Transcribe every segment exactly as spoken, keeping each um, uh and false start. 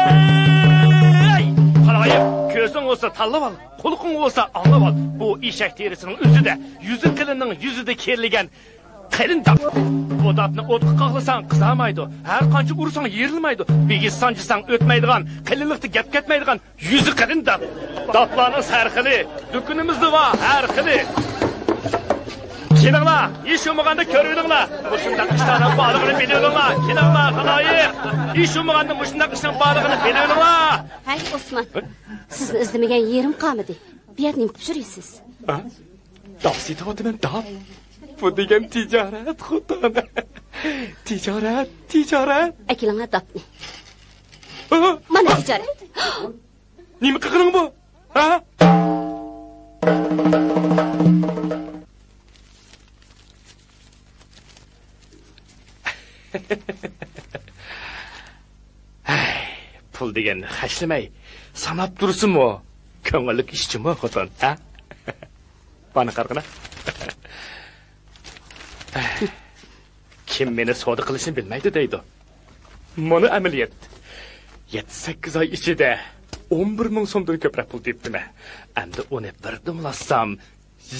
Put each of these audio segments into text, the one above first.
ئەي! خالايىق، كۆزۈڭ بولسا تاللاۋال، قۇلىقىڭ بولسا ئاڭلاۋال. بۇ ئېشەك تېرىسىنىڭ ئۆزىدە، يۈزى قېلىننىڭ يۈزىدە كېرىلگەن قېلىن داپ. بۇ داپنى ئوتقا قاغلىساڭ قىزارمايدۇ، ھەر قانچە ئۇرساڭ يېرىلمايدۇ، بېگى سانجىساڭ ئۆتمەيدىغان، قېلىنلىقتا گەپ كەتمەيدىغان يۈزى قېلىن داپ. داپلارنىڭ ھەر خىلى دۇكىنىمىزدا بار، ھەر خىلى. كېلىڭلار، ھېچ بولمىغاندا كۆرۈۋېلىڭلار. مۇشۇنداق ئىشلارنىڭ بارلىقىنى بىلىۋېلىڭلار. كېلىڭلار، خالايىق. ھېچ بولمىغاندا مۇشۇنداق ئىشنىڭ بارلىقىنى بىلىۋېلىڭلار. ھەي، ئوسمان، سىزنى ئىزدىمىگەن يېرىم قالمىدى. بۇ يەردە نېمە قىلىپ يۈرىسىز؟ ھە؟ داپ سېتىۋاتىمەن، داپ. بۇ دېگەن تىجارەت، خوتۇن. تىجارەت، تىجارەت. ئەكېلىڭلار داپنى. ھە؟ مانا تىجارەت. نېمە قىلغىنىڭ بۇ؟ ھە؟ ھەي، پۇل دېگەننى خەجلىمەي، ساناپ تۇرسىمۇ، كۆڭۈللۈك ئىش جۇمۇ، خوتۇن، ھە؟ مانا قارىغىنا. كىم مېنى سودا قىلىشنى بىلمەيدۇ دەيدۇ. مانا ئەمەلىيەت. يەتتە-سەككىز ئاي ئىچىدە ئون بىر مىڭ سومدىن كۆپرەك پۇل تېپىپتىمەن. ئەمدى ئۇنى بىر دومىلاتسام،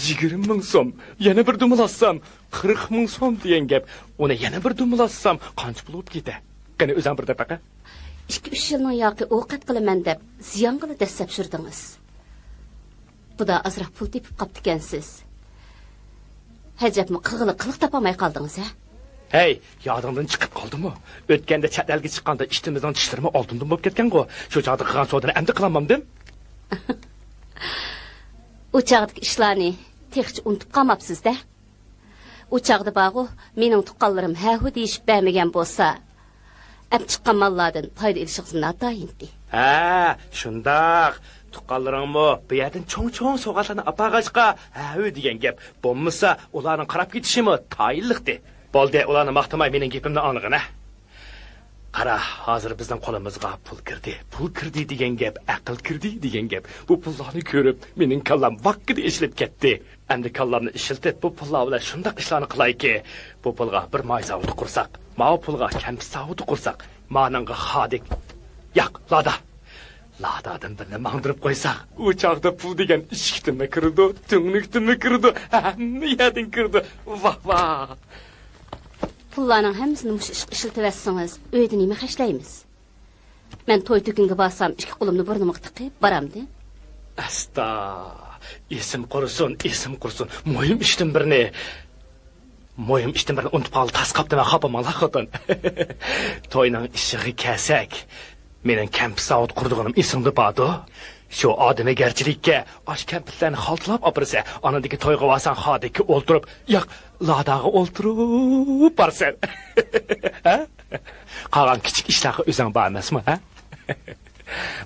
يىگىرمە مىڭ سوم، يەنە بىر دومىلاتسام، قىرىق مىڭ سوم دېگەن گەپ. ئۇنى يەنە بىر دومىلاتسام، قانچە پۇل بولۇپ كېتە؟ قېنى، ئۆزۈڭ بىر دەپ باقە. ئىككى-ئۈچ يىلنىڭ ياقى ئوقەت قىلىمەن دەپ، زىيانغىلا دەسسەپ چۈشۈردىڭىز. بۇدا ئازراق پۇل تېپىپ قاپتىكەنسىز. ھەجەپمۇ قىلغىلى قىلىق تاپالماي قالدىڭىز، ھە؟ ھەي، يادىڭدىن چىقىپ قالدىمۇ؟ ئۆتكەندە چەت ئەلگە چىققاندا ئىشتىنىمىزنىڭ چىشلىرىمۇ ئالتۇندىن بولۇپ كەتكەنغۇ. شۇ چاغدا قىلغان سودىنى ئەمدى قىلالمامدىم؟ ئۇ چاغدىكى ئىشلارنى تېخىچە ئۇنتۇپ قالماپسىز-دە. ئۇ چاغدا بارغۇ، مېنىڭ تۇغقانلىرىم ھە-ھۇ دېيىشىپ بەرمىگەن بولسا، ئەپ چىققان ماللاردىن پايدا ئېلىشىڭىزمۇ ناتايىنتى. ھە، شۇنداق. تۇغقانلىرىڭمۇ بۇ يەردىن چوڭ-چوڭ سوۋغاتلارنى ئاپارغاچقا، ھە-ھۇ دېگەن گەپ. بولمىسا، ئۇلارنىڭ قاراپ كېتىشىمۇ تايىنلىقتى. بولدى، ئۇلارنى ماختىماي، مېنىڭ گېپىمنى ئاڭلىغىن، ھە. قارا، ھازىر بىزنىڭ قولىمىزغا پۇل كىردى. پۇل كىردى دېگەن گەپ، ئەقىل كىردى دېگەن گەپ. بۇ پۇللارنى كۆرۈپ، مېنىڭ كاللام ۋاككىدە ئېچىلىپ كەتتى. ئەمدى كاللامنى ئىشلىتىپ، بۇ پۇللار بىلەن شۇنداق ئىشلارنى قىلايكى، بۇ پۇلغا بىر ماي زاۋۇتى قۇرساق، ماۋۇ پۇلغا كەمپۈت زاۋۇتى قۇرساق، مانىڭغا خادىك، ياق، لادا. لادادىن بىرنى ماڭدۇرۇپ قويساق، ئۇ چاغدا پۇل دېگەن ئىشىكتىنمۇ كىرىدۇ، تۈڭلۈكتىنمۇ كىرىدۇ، ھەممە يەردىن كىرىدۇ. ۋاھ، ۋاھ! پۇللارنىڭ ھەممىسىنى مۇشۇ ئىشقا ئىشلىتىۋەتسىڭىز، ئۆيدە نېمە خەجلەيمىز؟ مەن توي-تۆكۈنگە بارسام، ئىككى قولۇمنى بۇرنۇمغا تىقىپ بارامدىم. ئەستا، ئېسىم قۇرسۇن، ئېسىم قۇرسۇن. مۇھىم ئىشتىن بىرنى، مۇھىم ئىشتىن بىرنى ئۇنتۇپ قالغىلى تاس قاپتىمەن، خاپىماڭلار، خوتۇن. توينىڭ ئىشىغا كەلسەك، مېنىڭ كەمپۈت زاۋۇت قۇرىدىغىنىم ئېسىڭدە باردۇ؟ شۇ ئادىمىگەرچىلىككە ئاشۇ كەمپۈتلەرنى خالتىلاپ ئاپىرىسەن، ئانىڭدىكى تويغا بارساڭ، خادىككە ئولتۇرۇپ، ياق، لاداغا ئولتۇرۇپ بارىسەن. ھە؟ قالغان كىچىك ئىشلارغا ئۆزۈڭ بار ئەمەسمۇ، ھە؟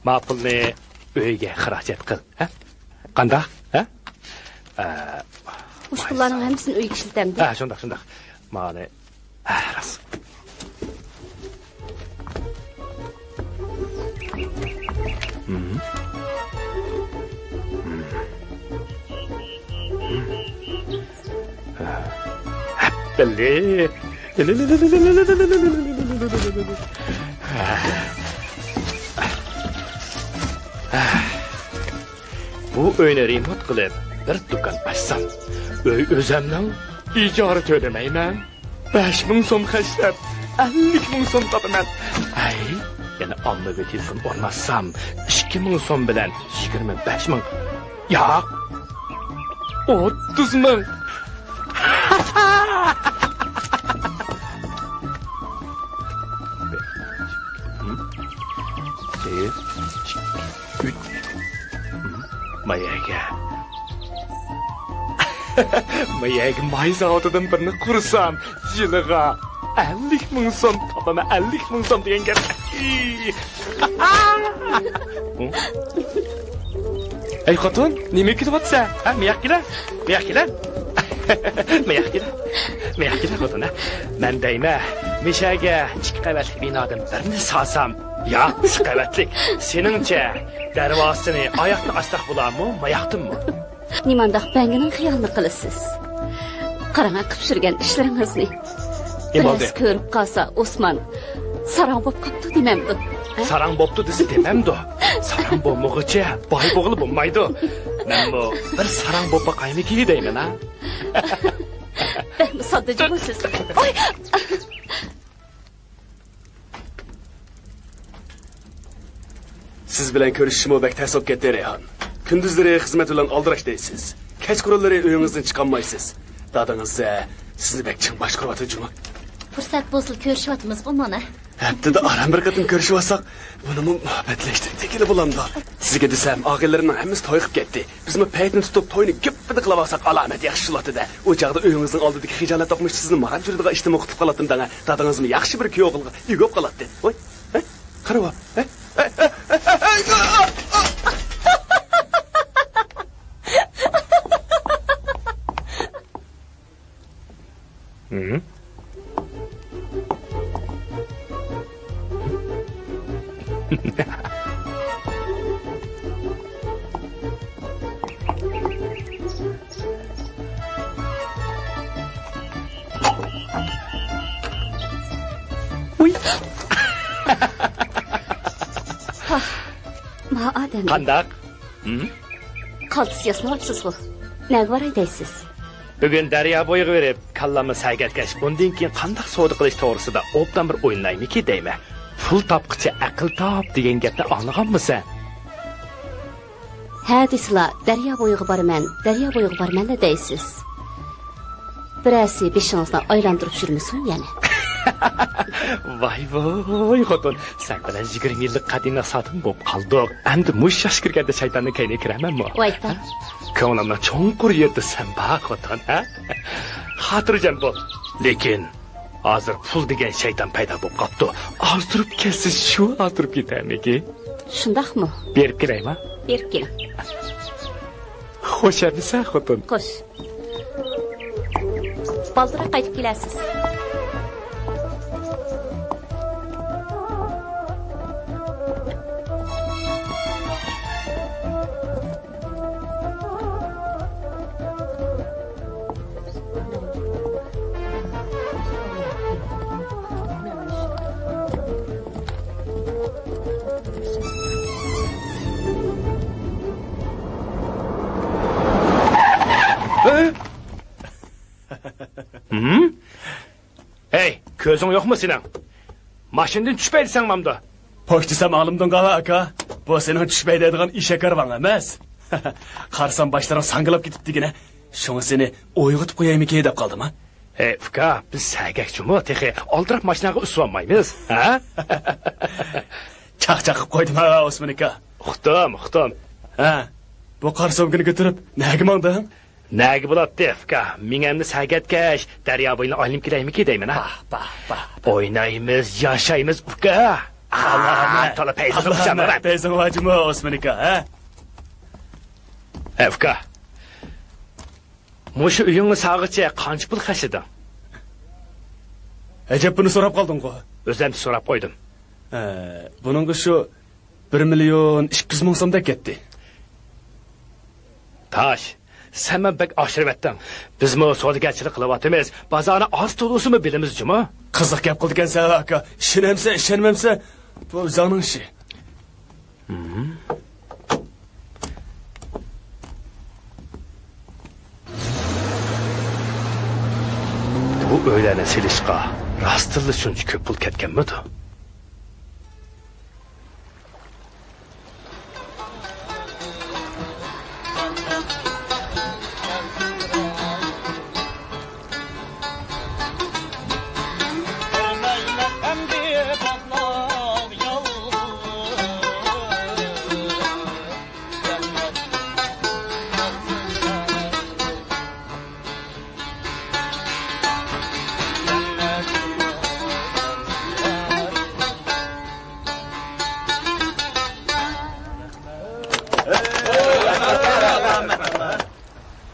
ما پۇلنى ئۆيگە خىراجەت قىل، ھە؟ قانداق، ھە؟ ئە، مۇشۇ پۇللارنىڭ ھەممىسىنى ئۆيگە ئىشلىتەمدى؟ ھە، شۇنداق، شۇنداق. مانى، ھە، راست. مم. مم. مم. بەللى. بۇ ئۆينى رېمونت قىلىپ، بىر دۇكان ئاچسام، ئۆي ئۆزەمنىڭ، ئىجارە تۆلىمەيمەن. بەش مىڭ سوم خەجلەپ، ئەللىك مىڭ سوم تاپىمەن. ھەي، يەنە ئاممىۋى تېلېفون ئورناتسام، ئىككى مىڭ سوم بىلەن يىگىرمە بەش مىڭ. ياق، ئوتتۇز مىڭ. بىر، ئىككى، ئۈچ. ما يەرگە. ما يەرگە ماي زاۋۇتىدىن بىرنى قۇرسام، يىلىغا ئەللىك مىڭ سوم تاپىمەن، ئەللىك مىڭ سوم دېگەن گەپ. ئەي خوتۇن، نېمە كۈلۈۋاتىسەن؟ ھە، مىياق كېلە، مىياق كېلە. مىياق كېلە، مىياق كېلە خوتۇن، ھە. مەن دەيمەن، مىشەگە ئىككى قەۋەتلىك بىنادىن بىرنى سالسام، ياق، ئۈچ قەۋەتلىك. سېنىڭچە، دەرۋازىسىنى ئاياقتىن ئاچساق بولارمۇ، ماياقتىنمۇ؟ نېمانداق بەڭگىنىڭ خىيالىنى قىلىسىز؟ قاراڭ، قىلىپ يۈرگەن ئىشلىرىڭىزنى. نېمە بولدى؟ بىرەرسى كۆرۈپ قالسا، ئوسمان ساراڭ بولۇپ قاپتۇ دېمەمدۇ؟ ساراڭ بوپتۇ دېسە دېمەمدۇ؟ ساراڭ بولمىغۇچە باي بولغىلى بولمايدۇ. مەنمۇ بىر ساراڭ بوپ باقايمىكى دەيمەن ھە. بەكمۇ ساددا جۇمۇ سىز. ئوي! سىز بىلەن كۆرۈشۈشمۇ بەك تەس بولۇپ كەتتى، رەيھان. كۈندۈزلىرى خىزمەت بىلەن ئالدىراش دەيسىز. كەچقۇرۇنلىرى ئۆيىڭىزدىن چىقالمايسىز. دادىڭىز، ئە، سىزنى بەك چىڭ باشقۇرۇۋاتىدۇ جۇمۇ. پۇرسەت بولسىلا كۆرۈشۈۋاتىمىزغۇ مانا. ھەپتىدە ئاران بىر قېتىم كۆرۈشۈۋالساق، بۇنىمۇ مۇھەببەتلەشتۈرۈپ دېگىلى بولامدۇ؟ سىزگە دېسەم، ئاغىنىلىرىمنىڭ ھەممىسى توي قىلىپ كەتتى. بىزمۇ پەيتنى تۇتۇپ، توينى گۈپپىدە قىلىۋالساق ئالامەت ياخشى بولاتتى-دە. ئۇ چاغدا ئۆيىڭىزنىڭ ئالدىدىكى خىجالەت دوقمۇشى سىزنى ماڭا جۈرىدىغان ئىشتىنمۇ قۇتۇلۇپ قالاتتىم دەڭە. دادىڭىزمۇ ياخشى بىر كۈيەۋ قىلغان ئىگە بولۇپ قالاتتى. ۋاي، ھە؟ قاراۋا، ھە؟ ھە؟ ۋۇي. ھا، ما ئادەم. قانداق؟ ھىم؟ قالتىس ياسىنىۋاپسىزغۇ. نەگە باراي دەيسىز؟ بۈگۈن دەريا بويىغا بېرىپ، كاللامنى سەگەتكەش، بۇندىن كېيىن قانداق سودا قىلىش توغرىسىدا ئوبدان بىر ئويلىنايمىكى دەيمەن. پۇل تاپقىچە ئەقىل تاپ دېگەن گەپنى ئاڭلىغانمۇ سەن؟ ھە دېسىلا، دەريا بويىغا بارىمەن، دەريا بويىغا بارىمەنلا دەيسىز. بىرەرسى بېشىڭىزنى ئايلاندۇرۇپ يۈرمىسۇن يەنە. ۋاي ۋوي خوتۇن، سەن بىلەن يىگىرمە يىللىق قەدىمىي سادىم بولۇپ قالدۇق. ئەمدى مۇشۇ ياش كىرگەندە شەيتاننىڭ كەينىگە كىرەمەنمۇ؟ ۋايتا. ھە؟ كۆڭلۈمنىڭ چوڭقۇر يېرىدە سەن بار خوتۇن، ھە؟ خاتىرجەم بول. لېكىن ھازىر پۇل دېگەن شەيتان پەيدا بولۇپ قاپتۇ. ئازدۇرۇپ كەتسە شۇ ئازدۇرۇپ كېتەرمىكى؟ شۇنداقمۇ؟ بېرىپ كېلەيما؟ بېرىپ كېلىڭ. خوش ئەمىسە خوتۇن؟ خوش. بالدۇرراق قايتىپ كېلەرسىز. ھىم؟ ھەي، كۆزۈڭ يوقمۇ سېنىڭ؟ ماشىنىدىن چۈشمەي دېسەڭ مامدۇ؟ پوچ دېسەم ئاڭلىمىدىڭغۇ ئاكا؟ بۇ سېنىڭ چۈشمەي دەيدىغان ئېشەك ھارۋاڭ ئەمەس. قارىسام باشلىرىڭ ساڭگىلاپ كېتىپتىكەن. شۇڭا سېنى ئويغىتىپ قويايمىكىن دەپ قالدىم ھە. ھەي ئۇكا، بىز سەگەكچىمۇ، تېخى ئالدىراپ ماشىناغا ئۈسۈۋالمايمىز ھە؟ چاقچاق قىلىپ قويدۇم ھە ئوسمان ئاكا. ئۇقتۇم، ئۇقتۇم. ھە، بۇ قارا سومكىنى كۆتۈرۈپ نەگە ماڭدىڭ؟ نەگە بولاتتى ئۇكا؟ مېڭەمنى سەگەتكەش، دەريا بويىنى ئايلىنىپ كېلەيمىكى دەيمەن ھە. باھ، باھ، باھ. ئوينايمىز، ياشايمىز ئۇكا. ئاللامە. تولا پەيزىڭ بار جۇمۇ ئوسمان ئاكا ھە؟ ھە ئۇكا، مۇشۇ ئۆيۈڭنى سالغىچە قانچە پۇل خەجلىدىڭ؟ ئەجەب بۇنى سوراپ قالدىڭغۇ؟ ئۆزۈمچە سوراپ قويدۇم. ھە، بۇنىڭغا شۇ بىر مىليون ئىككى يۈز مىڭ سومدەك كەتتى. تاش، سەنمۇ بەك ئاشۇرۇۋەتتىڭ. بىزمۇ سودىگەرچىلىك قىلىۋاتىمىز. بازارنى ئاز تولىسىمۇ بىلىمىز جۇمۇ. قىزىق گەپ قىلىدىكەنسەن ئاكا. ئىشىنەمسەن، ئىشەنمەمسەن، بۇ ئۆزۈڭنىڭ ئىشى. بۇ ئۆيلەرنى سېلىشقا راستتىنلا شۇنچە كۆپ پۇل كەتكەنمىدۇ؟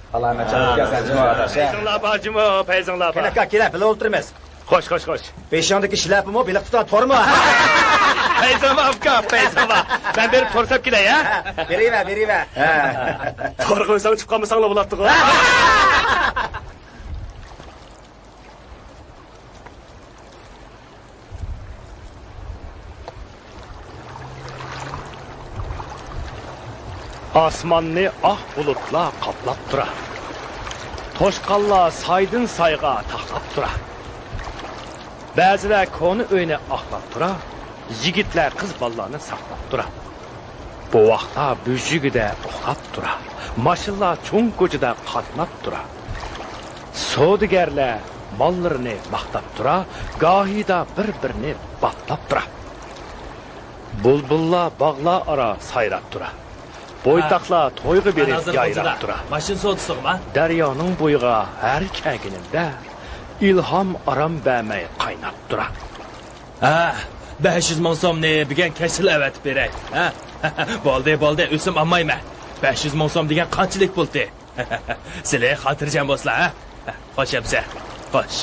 ئالامەت چاقىپ كەلسەن جۇمۇ ئاداش ھە. پەيزىڭلار بار جۇمۇ، پەيزىڭلار بار. كېلە ئاكا، كېلە، بىللە ئولتۇرىمىز. خوش، خوش، خوش. بېشىڭدىكى شىلەپىمۇ، بېلىققا تۇتقان تورمۇ؟ پەيزىڭلار ئاكا، پەيزىڭلار. مەن بېرىپ تور ساپ كېلەي ھە. ھە، بېرىۋەر، بېرىۋەر. ھە. تور قويساڭ چۈشۈپ قالمىساڭلار بولاتتىغۇ. ئاسماننى ئاق بۇلۇتلار قاپلاپ تۇرا. توشقانلار سايدىن سايغا تاقلاپ تۇرا. بەزىلەر كونا ئۆينى ئاقلاپ تۇرا. يىگىتلەر قىز بالىلارنى ساقلاپ تۇرا. بوۋاقلار بۈژۈگىدە ئۇخلاپ تۇرا. ماشىنىلار چوڭ كوچىدا قاتناپ تۇرا. سودىگەرلەر ماللىرىنى ماختاپ تۇرا. گاھىدا بىر-بىرىنى باپلاپ تۇرا. بۇلبۇللار باغلار ئارا سايراپ تۇرا. بويتاقلار تويغا بېرىپ يايراپ تۇرا. ماشىنا سودىسىغىما؟ دەريانىڭ بويىغا ھەر كەلگىنىمدە، ئىلھام ئارام بەرمەي قايناپ تۇرا. ھە، بەش يۈز مىڭ سومنى بۈگۈن كەچلا ئەۋەتىپ بېرەي. ھە؟ بولدى، بولدى، ئۆزۈم ئالمايمەن. بەش يۈز مىڭ سوم دېگەن قانچىلىك پۇلتى؟ سىلى خاتىرجەم بولسىلا، ھە؟ خوش ئەمىسە، خوش.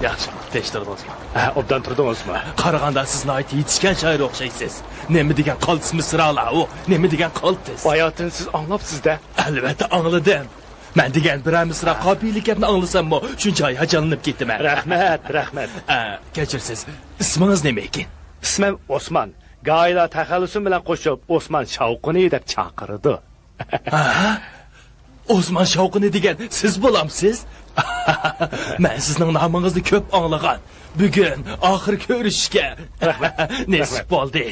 ياخشى، تىنچ تۇردىڭىزمۇ؟ ھە، ئوبدان تۇردىڭىزمۇ؟ قارىغاندا سىز ناھايىتى يېتىشكەن شائىر ئوخشايسىز. نېمە دېگەن قالتىس مىسرالار ئۇ، نېمە دېگەن قالتىس. باياتىن سىز ئاڭلاپسىز-دە. ئەلۋەتتە ئاڭلىدىم. مەن دېگەن بىرەر مىسرا قاپىيىلىك گەپنى ئاڭلىساممۇ شۇنچە ھاياجانلىنىپ كېتىمەن. رەھمەت، رەھمەت. ئە، كەچۈرسىز، ئىسمىڭىز نېمە ئىكەن؟ ئىسمىم ئوسمان. گاھىلا تەخەللۇسۇم بىلەن قوشۇپ ئوسمان شاۋقۇنى دەپ چاقىرىدۇ. ھە؟ ئوسمان شاۋقۇنى دېگەن سىز بولامسىز؟ مەن سىزنىڭ نامىڭىزنى كۆپ ئاڭلىغان. بۈگۈن ئاخىر كۆرۈشۈشكە نېسىپ بولدى.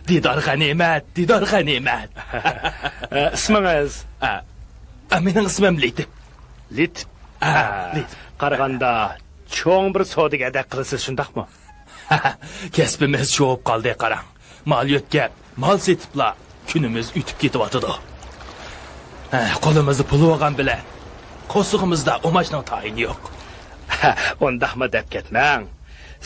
دىدار غەنىيمەت، دىدار غەنىيمەت. ئە، ئىسمىڭىز؟ ئە، ئە، مېنىڭ ئىسمىم لېتىپ. لېتىپ؟ ئە، ئە، لېتىپ. قارىغاندا چوڭ بىر سودىگەردەك قىلىسىز، شۇنداقمۇ؟ كەسپىمىز شۇ بولۇپ قالدى، قاراڭ. مال يۆتكەپ، مال سېتىپلا كۈنىمىز ئۆتۈپ كېتىۋاتىدۇ. ھە، قولىمىزدا پۇل بولغان بىلەن قورسىقىمىزدا ئۇماچنىڭ تايىنى يوق. ھە، ئۇنداقمۇ دەپ كەتمەڭ.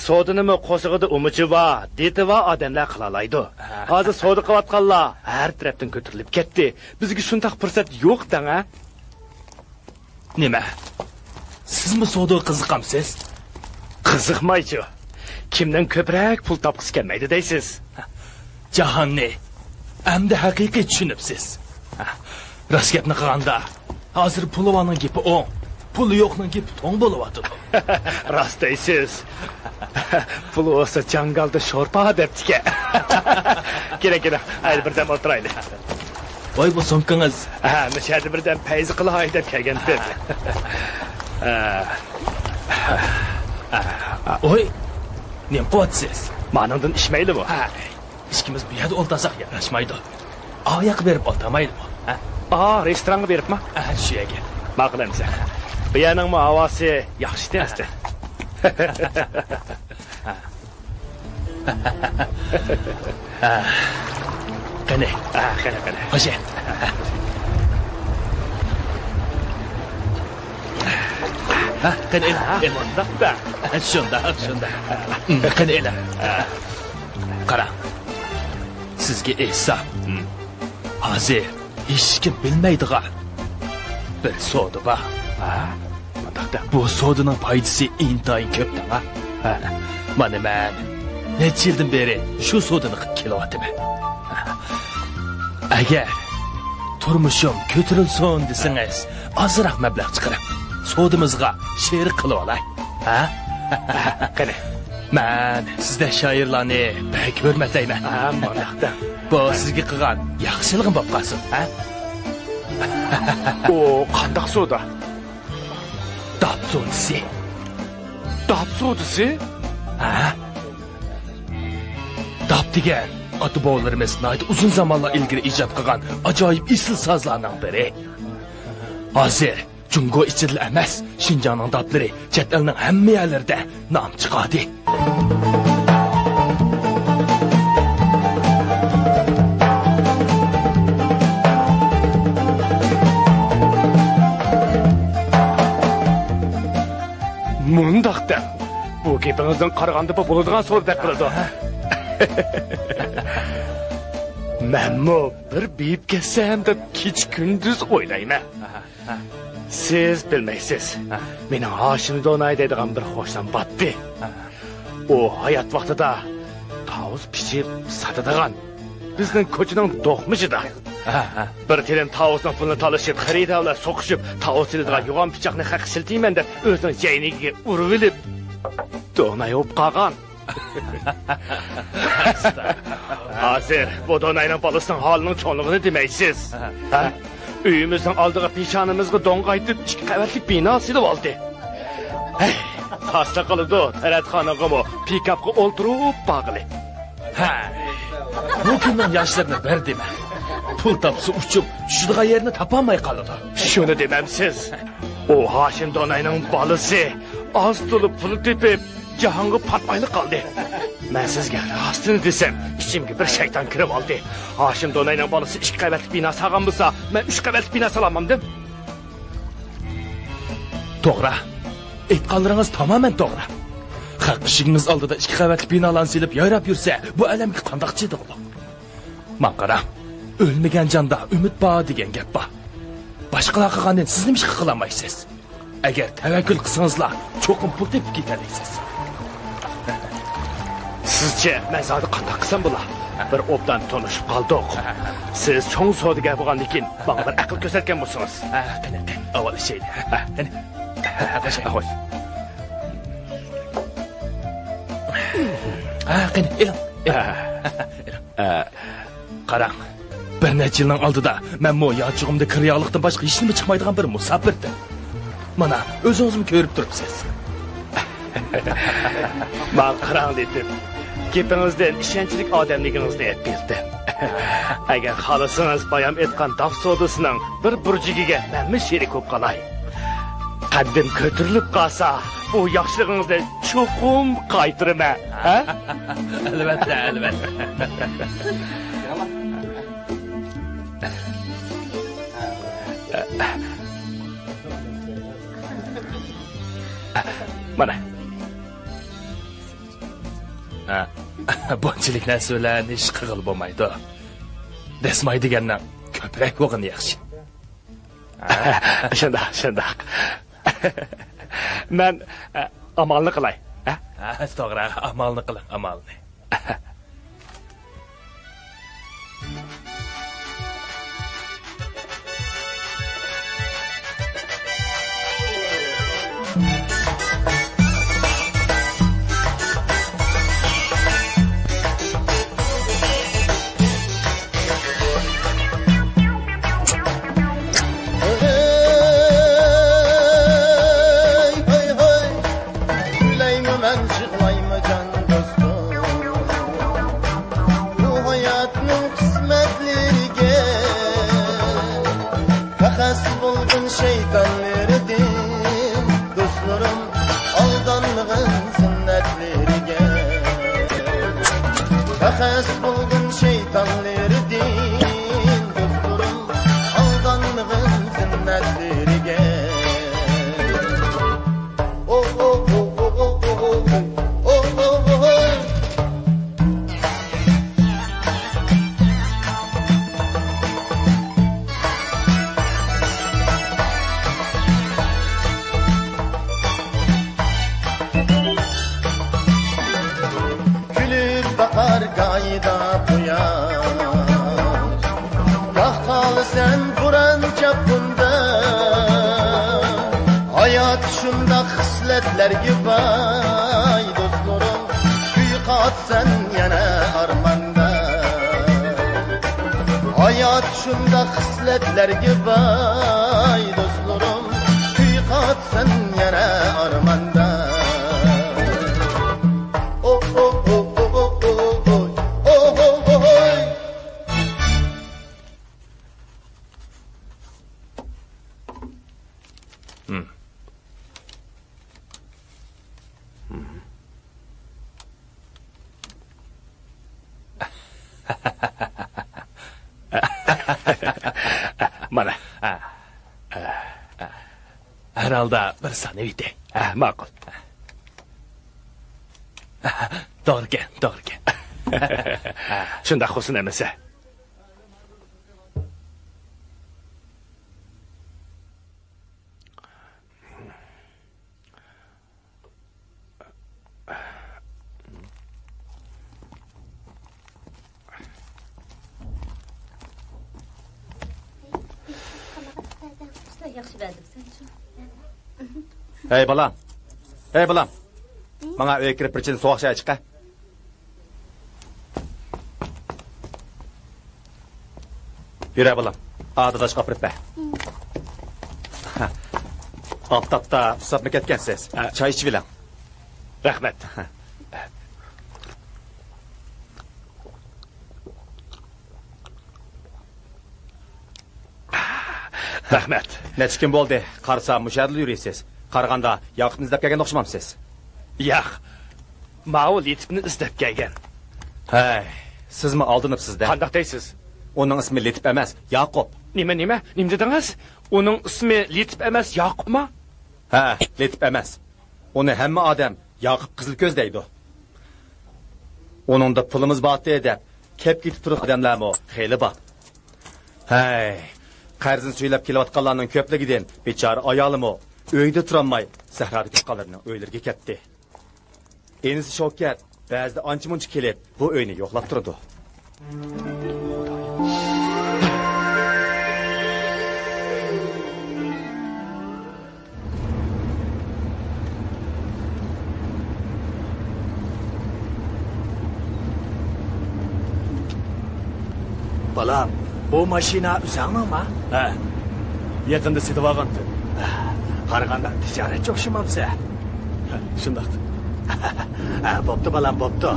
سودىنىمۇ قورسىقىدا ئۇمىچى بار، دېتى بار ئادەملەر قىلالايدۇ. ھە. ھازىر سودا قىلىۋاتقانلار ھەر تەرەپتىن كۆتۈرۈلۈپ كەتتى. بىزگە شۇنداق پۇرسەت يوق دەڭ، ھە؟ نېمە؟ سىزمۇ سودىغا قىزىقامسىز؟ قىزىقمايچۇ. كىمنىڭ كۆپرەك پۇل تاپقۇسى كەلمەيدۇ دەيسىز؟ جاھاننى ئەمدى ھەقىقىي چۈشىنىپسىز. راست گەپنى قىلغاندا، ھازىر پۇلى بارنىڭ گېپى ئوڭ، پۇلى يوقنىڭ گېپى توڭ بولۇۋاتىدۇ. راست دەيسىز. پۇل بولسا جاڭگالدا شورپا دەپتىكەن. كېلە، كېلە، ھەيدە بىردەم ئولتۇرايلى. ۋاي، بۇ سومكىڭىز. ھە، مۇشۇ يەردە بىردەم پەيزى قىلاي دەپ كەلگەنتىم. ھە. ھە. ۋاي، نېمە قىلىۋاتىسىز؟ مانىڭدىن ئىچمەيلىمۇ؟ ھە، ئىككىمىز بۇ يەردە ئولتۇرساق ياراشمايدۇ. ئاياققا بېرىپ ئولتۇرمايلىمۇ؟ ھە؟ ئا، رېستورانغا بېرىپما؟ ھە، شۇ يەرگە. ماقۇل ئەمىسە. بۇ يەرنىڭمۇ ھاۋاسى ياخشى ئىكەن. قېنى. ھە، قېنى، قېنى. خوش. ھە، قېنى، ئېلىڭ. ھە، ئېلىڭ. مۇنداق-دە. شۇنداق، شۇنداق. قېنى، ئېلىڭ. قاراڭ. سىزگە ئېيتسام، ھازىر ھېچكىم بىلمەيدىغان بىر سودا بار. ھە؟ مۇنداق دەڭ. بۇ سودىنىڭ پايدىسى ئىنتايىن كۆپ دەڭ، ھە؟ ھە. مانا مەن نەچچە يىلدىن بېرى شۇ سودىنى قىلىپ كېلىۋاتىمەن. ئەگەر تۇرمۇشۇم كۆتۈرۈلسۇن دېسىڭىز، ئازراق مەبلەغ چىقىرىپ، سودىمىزغا شېرىك قىلىۋالاي. ھە؟ قېنى. مەن سىزدەك شائىرلارنى بەك ھۆرمەتلەيمەن. ھە، مۇنداق دەڭ. بۇ سىزگە قىلغان ياخشىلىقىم بولۇپ قالسۇن، ھە؟ ئۇ قانداق سودا؟ داپ سودىسى. داپ سودىسى؟ ھە؟ داپ دېگەن ئاتا-بوۋىلىرىمىز ناھايىتى ئۇزۇن زامانلار ئىلگىرى ئىجاد قىلغان ئاجايىپ ئېسىل سازلارنىڭ بىرى. ھازىر جۇڭگو ئىچىدىلا ئەمەس، شىنجاڭنىڭ داپلىرى چەت ئەلنىڭ ھەممە يەرلىرىدە نام چىقاردى. مۇنداق دەڭ، بۇ گېپىڭىزدىن قارىغاندا بۇ بولىدىغان سودىدەك قىلىدۇ. مەنمۇ بىر بېيىپ كەتسەم دەپ كېچە-كۈندۈز ئويلايمەن. سىز بىلمەيسىز. ھە. مېنىڭ ھاشىم دوناي دەيدىغان بىر قوشنام باتتى. ھە. ئۇ ھايات ۋاقتىدا تاۋۇز پىچىپ ساتىدىغان، بىزنىڭ كوچىنىڭ دوقمۇشىدا. ھە، ھە. بىر تېلىم تاۋۇزنىڭ پۇلىنى تالىشىپ، خېرىدار بىلەن سوقۇشۇپ، تاۋۇز تېلىدىغان ھە. يوغان پىچاقنى خەققە ئىشلىتىمەن دەپ، ئۆزىنىڭ جەينىگىگە ئۇرۇۋېلىپ، دوناي بولۇپ قالغان. ھازىر بۇ دوناينىڭ بالىسىنىڭ ھالىنىڭ چوڭلۇقىنى دېمەيسىز. ھە؟ ئۆيىمىزنىڭ ئالدىغا پېشانىمىزغا دونغايتىپ ئىككى قەۋەتلىك بىنا سېلىۋالدى. ھەي، خاسلا قىلىدۇ، تەرەتخانىغىمۇ پىكاپقا ئولتۇرۇپ بارغىلى. ھە، بۇ كۈننىڭ ياشلىرىنى بىر دېمە. پۇل تاپسا ئۇچۇپ چۈشىدىغان يەرنى تاپالماي قالىدۇ. شۇنى دېمەمسىز؟ ئۇ ھاشىم دوناينىڭ بالىسى ئاز تولا پۇل تېپىپ، جاھانغا پاتمايلا قالدى. مەن سىزگە راستىنى دېسەم، ئىچىمگە بىر شەيتان كىرىپ ئالدى. ھاشىم دوناينىڭ بالىسى ئىككى قەۋەتلىك بىنا سالغان بولسا، مەن ئۈچ قەۋەتلىك بىنا سالالمامدىم؟ توغرا. ئېيتقانلىرىڭىز تامامەن توغرا. خەق ئىشىكىڭىز ئالدىدا ئىككى قەۋەتلىك بىنالارنى سېلىپ يايراپ يۈرسە، بۇ ئەلەمگە قانداق چىدىغۇلۇق؟ ماڭا قاراڭ، ئۆلمىگەن جاندا ئۈمىد بار دېگەن گەپ بار. باشقىلار قىلغاندىن سىز نېمىشقا قىلالمايسىز؟ ئەگەر تەۋەككۈل قىلسىڭىزلا، چوقۇم پۇل تېپىپ كېتەلەيسىز. سىزچە مەن زادى قانداق قىلسام بولا؟ بىر ئوبدان تونۇشۇپ قالدۇق. سىز چوڭ سودىگەر بولغاندىكىن ماڭا بىر ئەقىل كۆرسەتكەن بولسىڭىز. ھە، قېنى، قېنى، ئاۋۋال ئىچەيلى. ھە، قېنى. ھە، خوش. ھە، قېنى، ئېلىڭ. ئېلىڭ. ھە. قاراڭ، بىر نەچچە يىلنىڭ ئالدىدا مەنمۇ يانچۇقۇمدا كىر-ياغلىقتىن باشقا ھېچنېمە چىقمايدىغان بىر مۇساپىردىم. مانا، ئۆزىڭىزمۇ كۆرۈپ تۇرۇپسىز. ماڭا قاراڭ، لېتىپ. گېپىڭىزدىن ئىشەنچلىك ئادەملىكىڭىزنى ھېس قىلدىم. ئەگەر خالىسىڭىز، بايام ئېيتقان داپ سودىسىنىڭ بىر بۇرجىكىگە مەنمۇ شېرىك بولۇپ قالاي. قەددىم كۆتۈرۈلۈپ قالسا، بۇ ياخشىلىقىڭىزنى چوقۇم قايتۇرىمەن، ھە؟ ئەلۋەتتە، ئەلۋەتتە. مانا. بۇنچىلىك نەرسە بىلەن ئىش قىلغىلى بولمايدۇ. دەسماي دېگەننىڭ كۆپرەك بولغىنى ياخشى. شۇنداق، شۇنداق. مەن، ئە، ئامالنى قىلاي. ھە؟ ھە، توغرا، ئامالنى قىلىڭ، ئامالنى. ھەي، ھەي، ھەي. كۈلەيمۇ مەن، يىغلايمۇ جان دوستۇم، بۇ ھاياتنىڭ قىسمەتلىرىگە. پەخەس بولغىن شەيتانلىرىدىن، دوستلىرىم، ئالدانمىغىن زىننەتلىرىگە. پەخەس بولغىن شەيتانلىرىدىن، دوستلىرىم، ئالدانمىغىن زىننەتلىرىگە. ئوھ، ئوھ، ئوھ. كۈلۈپ باقار گاھىدا قۇياش، گاھ قالىسەن بوران چاپقۇندا. ھايات شۇنداق خىسلەتلەرگە باي، دوستلىرىم، كۈي قاتسەن يەنە ئارماندا. ھايات شۇنداق خىسلەتلەرگە باي، دوستلىرىم، كۈي قاتسەن يەنە ئارماندا. ئوھ، ئوھ، ئوھ. مانا. ھەر ھالدا بىر سانىۋېتەي. ھە، ماقۇل. توغرىكەن، توغرىكەن. شۇنداق قىلسۇن ئەمىسە. ھەي بالام، ھەي بالام، ماڭا ئۆيگە كىرىپ بىر چىن سوغۇق چاي چىقە. يۈرە بالام، ئادىداشقا ئاپىرىپ بەر. ئاپتاپتا ئۇسساپمۇ كەتكەنسىز؟ ھە. چاي ئىچىۋېلىڭ. رەھمەت. رەھمەت. نەچچە كۈن بولدى، قارىسام مۇشۇ يەردىلا يۈرىسىز. قارىغاندا ياقۇپنى ئىزدەپ كەلگەن ئوخشىمامسىز؟ ياق، ماۋۇ لېتىپنى ئىزدەپ كەلگەن. ھەي، سىزمۇ ئالدىنىپسىز-دە. قانداق دەيسىز؟ ئۇنىڭ ئىسمى لېتىپ ئەمەس، ياقۇپ. نېمە، نېمە؟ نېمە دېدىڭىز؟ ئۇنىڭ ئىسمى لېتىپ ئەمەس، ياقۇپمۇ؟ ھە، لېتىپ ئەمەس. ئۇنى ھەممە ئادەم ياقۇپ قىزىلكۆز دەيدۇ. ئۇنىڭدا پۇلىمىز بارتى دەپ كەپ كېتىپ تۇرغان ئادەملەرمۇ خېلى بار. ھەي، قەرزنى سۈيلەپ كېلىۋاتقانلارنىڭ كۆپلۈكىدىن بىچارە ئايالىمۇ ئۆيدە تۇرالماي سەھرادا كېتىپ قالغانلارنىڭ ئۆيلىرىگە كەتتى. ئىنىسى شوكەت بەزىدە ئانچە-مۇنچە كېلىپ بۇ ئۆينى يوقلاپ تۇرىدۇ. بالام، بۇ ماشىنا ئۆزۈڭنىڭما؟ ھە، يېقىندا سېتىۋالغانتىم. قارىغاندا تىجارەتچى ئوخشىمامسەن؟ ھە، شۇنداق. ھە، بوپتۇ بالام، بوپتۇ.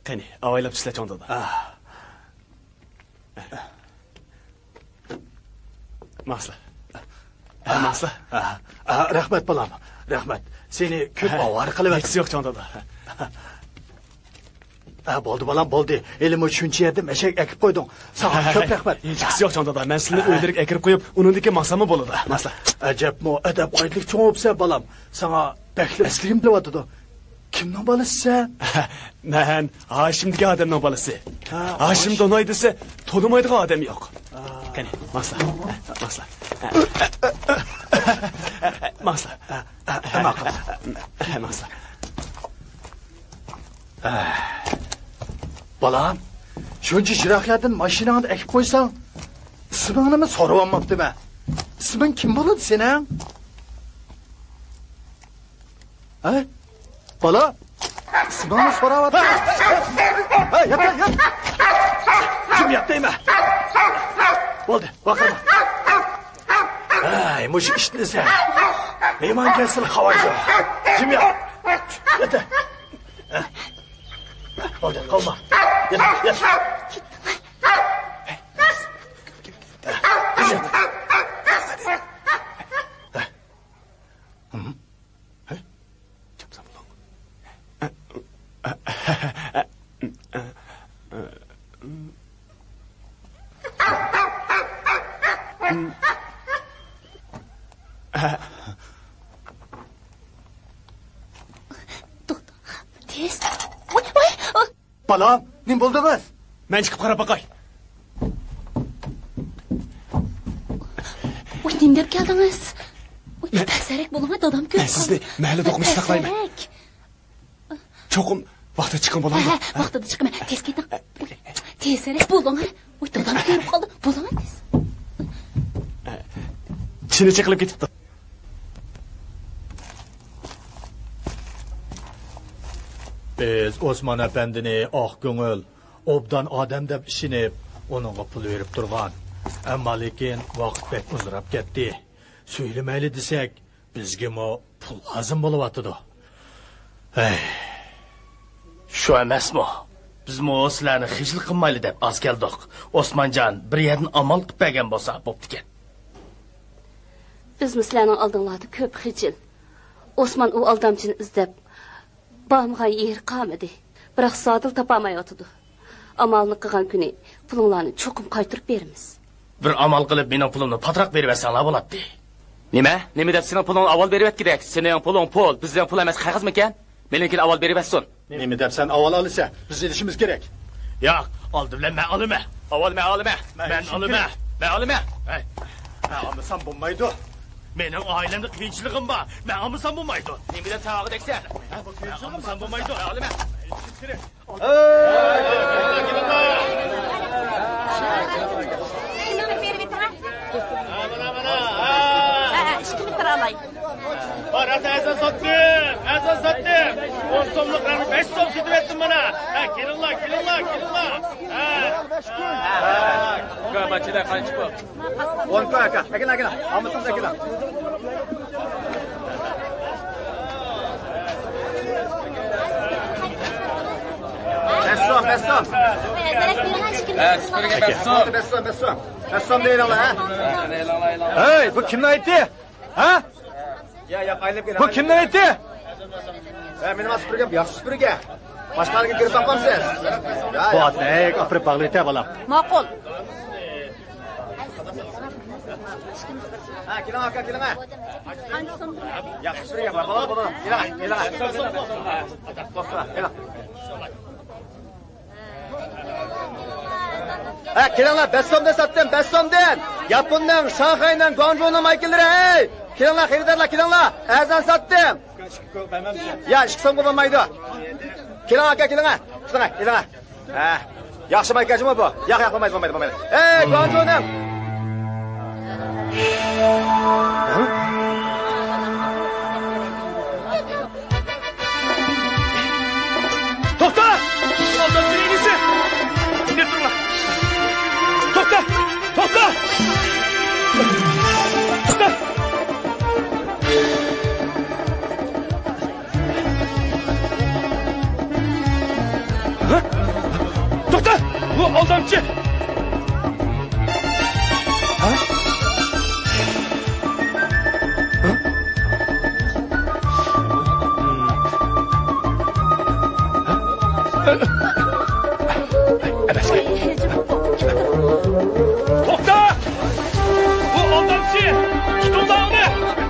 قېنى، ئاۋايلاپ چۈشلە چوڭ دادا. ماڭسىلا. ماڭسىلا. رەھمەت بالام، رەھمەت. سېنى كۆپ ئاۋارە قىلىۋەتتىم. ھېچ يوق چوڭ دادا. ھە، بولدى بالام، بولدى. ھېلىمۇ شۇنچە يەردىن ئەشەك ئەكىپ قويدۇڭ. ساڭا كۆپ رەھمەت. ھېچ يوق چوڭ دادا. مەن سىلىنى ئۆيلىرىگە ئەكىرىپ قويۇپ، ئۇنىڭدىن كېيىن ماڭساممۇ بولىدۇ. ماڭسىلا. ئەجەبمۇ ئەدەپ-قائىدىلىك چوڭ بوپسەن بالام. ساڭا بەكلا ئەسلىگۈم كېلىۋاتىدۇ. كىمنىڭ بالىسىسەن؟ مەن ھاشىم دېگەن ئادەمنىڭ بالىسى. ھاشىم دوناي دېسە تونۇمايدىغان ئادەم يوق. قېنى، ماڭسىلا. ماڭسىلا. ماڭسىلا. ماڭسىلا. بالام، شۇنچە يىراق يەردىن ماشىناڭنى ئەكىپ قويساڭ، ئىسمىڭنىمۇ سورىۋالماپتىمەن. ئىسمىڭ كىم بولىدۇ سېنىڭ؟ ھە؟ بالا، ئىسمىڭنى سوراۋاتىمەن. ھە، يات، يات، يات. جىم يات دەيمەن. بولدى، ۋارقىرىما. ھەي، مۇشۇ ئىشنى دېسە. مېھمان كەلسىلا قاۋايدۇ. جىم يات. يات. بولدى، قالما. يات، يات. توختا، تېز. ۋاي، ۋاي. بالام، نېمە بولدىڭىز؟ مەن چىقىپ قاراپ باقاي. ۋاي، نېمە دەپ كەلدىڭىز؟ ۋاي، مەن، تەسەرەك بولۇڭ، دادام كۆرۈپ قالسا. مەن سىزنى مەھەللىدە ئوقۇمىسىز ساقلايمەن. تەسەرەك. چوقۇم ۋاقتىدا چىققىن بولامدۇ؟ ھە، ھە، ۋاقتىدا چىقىمەن. تېز كېتىڭ. تېزرەك بولۇڭ، ھە. ۋاي، دادام كۆرۈپ قالدى. بولۇڭ، تېز. چىنە چېقىلىپ كېتىپتۇ. بىز ئوسمان ئەپەندىنى ئاق كۆڭۈل، ئوبدان ئادەم دەپ ئىشىنىپ، ئۇنىڭغا پۇل بېرىپ تۇرغان. ئەمما لېكىن ۋاقىت بەك ئۇزىراپ كەتتى. سۈيلىمەيلى دېسەك، بىزگىمۇ پۇل لازىم بولۇۋاتىدۇ. ھەي. شۇ ئەمەسمۇ؟ بىزمۇ سىلەرنى خىجىل قىلمايلى دەپ ئاز كەلدۇق. ئوسمانجان بىر يەردىن ئامال قىلىپ بەرگەن بولسا بوپتىكەن. بىزمۇ سىلەرنىڭ ئالدىڭلاردا كۆپ خىجىل. ئوسمان ئۇ ئالدامچىنى ئىزدەپ، بارمىغان يېرى قالمىدى. بىراق زادىلا تاپالمايۋاتىدۇ. ئامالنى قىلغان كۈنى پۇلۇڭلارنى چوقۇم قايتۇرۇپ بېرىمىز. بىر ئامال قىلىپ مېنىڭ پۇلۇمنى پاتراق بېرىۋەتسەڭلار بولاتتى. نېمە؟ نېمە دەپ سېنىڭ پۇلۇڭنى ئاۋۋال بېرىۋەتكۈدەك؟ سېنىڭ پۇلۇڭ پۇل، بىزنىڭ پۇل ئەمەس، قەغەزمىكەن؟ مېنىڭكىنى ئاۋۋال بېرىۋەتسۇن. نېمە دەپ سەن ئاۋۋال ئالىسەن؟ بىز ئېلىشىمىز كېرەك. ياق، ئالدى بىلەن مەن ئالىمەن. ئاۋۋال مەن ئالىمەن. مەن ئالىمەن. مەن ئالىمەن. ھەي. مەن ئالمىسام بولمايدۇ. مېنىڭ ئائىلەمدە قىيىنچىلىقىم بار. مەن ئالمىسام بولمايدۇ. نېمە دەپ ساڭا دەكسەن؟ مەن ئالمىسام بولمايدۇ. مەن ئالىمەن. مانا، مانا، ھە. بار، ئەزان ساتتىم، ئەزان ساتتىم. ئون سوملۇق رەڭنى بەش سوم سېتىۋەتتىم مانا. ھە، كېلىڭلار، كېلىڭلار، كېلىڭلار. ھە. ئاكا، ماچىلار قانچە بۇ؟ ئون كوي، ئاكا. ئەكېلىڭ، ئەكېلىڭ. ئالمىسىڭىز ئەكېلىڭ. بەش سوم، بەش سوم. ھە، سۈپۈرگە بەش سوم. بەش سوم، بەش سوم. بەش سوم دەيلىڭلار، ھە؟ ھەي، بۇ كىمنىڭ ئېتى؟ ھە؟ يا، يا، ئايلىنىپ كېلىڭ. بۇ كىمنىڭ ئېتى؟ ھە، مېنىڭ سۈپۈرگەم، ياخشى سۈپۈرگە. باشقىلارنى كۆرۈپ باقمامسىز؟ يا، بۇ يا. ئاتنى، ھەي، ئاپىرىپ باغلىۋېتە، بالام. ماقۇل. ھە، كېلىڭ، ئاكا، كېلىڭ، ھە. ياخشى سۈپۈرگە، بار، بار، بار. كېلىڭ، كېلىڭ. توختا، كېلىڭ. ھە، كېلىڭلار، بەش سومدىن ساتتىم، بەش سومدىن. ياپوننىڭ، شاڭخەينىڭ، گۇاڭجۇنىڭ مايكىلىرى، ھەي! كېلىڭلار، خېرىدارلار، كېلىڭلار. ئەزان ساتتىم. يا، ئىككى سومغا بولمايدۇ. كېلىڭ، ئاكا، كېلىڭ، ھە. كېلىڭ، كېلىڭ. ھە. ياخشى مايكا جۇمۇ بۇ. ياق، ياق، بولمايدۇ، بولمايدۇ، بولمايدۇ. ھەي، گۇاڭجۇنىڭ. توختا! ئالدامچى ئىگىسى! توختا! توختا! توختا! ھە؟ توختا! بۇ ئالدامچى! ھە؟ توختا! بۇ ئالدامچى! تۇتۇڭلار ئۇنى!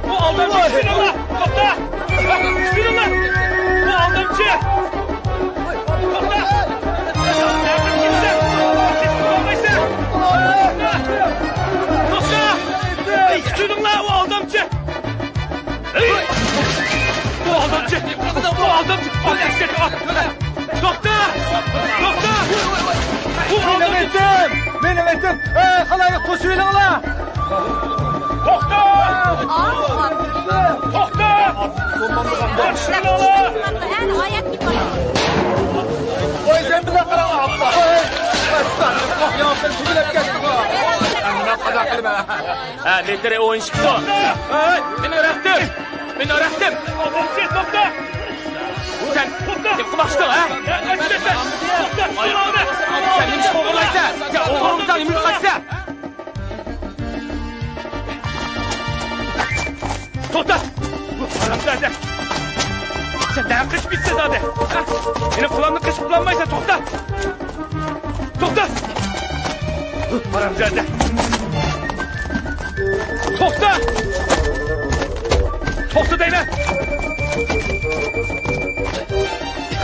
بۇ ئالدامچى! تۇتۇڭلار! توختا! تۇتۇڭلار! بۇ ئالدامچى! توختا! توختا! توختا! تۇتۇڭلار، ئۇ ئالدامچى! ئەي! بۇ ئالدامچى! بۇ ئالدامچى! توختا! توختا! بۇ مېنىڭ ئالدامچى! ئېتىم! مېنىڭ ئېتىم! ئەي، خالايىق، توسۇۋېلىڭلار! توختا! توختا! توختىلىڭلار! ۋاي، سەن بىلەن قاراڭ، ئاپا! ۋاي! ئەستەغپۇرۇللاھ، يا، سەن تۈگۈلۈپ كەتتىڭغۇ! ئەمدى مەن قازا قىلىمەن! ھە، مېتىرى ئون ئىككى سوم. ھەي، مېنىڭ رەختىم! مېنىڭ رەختىم! توختا! سەن نېمە قىلماقچىدىڭ، ھە؟ سەن نېمە ئىش ئوغرىلايسەن؟ سەن ئوغرىمىسەن، نېمە قىلىسەن؟ توختا! ھارامزادە! سەن نەگە قېچىپ كېتىسەن زادى؟ ھە؟ مېنىڭ قۇلامنى قېچىپ قۇلانمايسەن، توختا! توختا! ھارامزادە! توختا! توختا دەيمەن!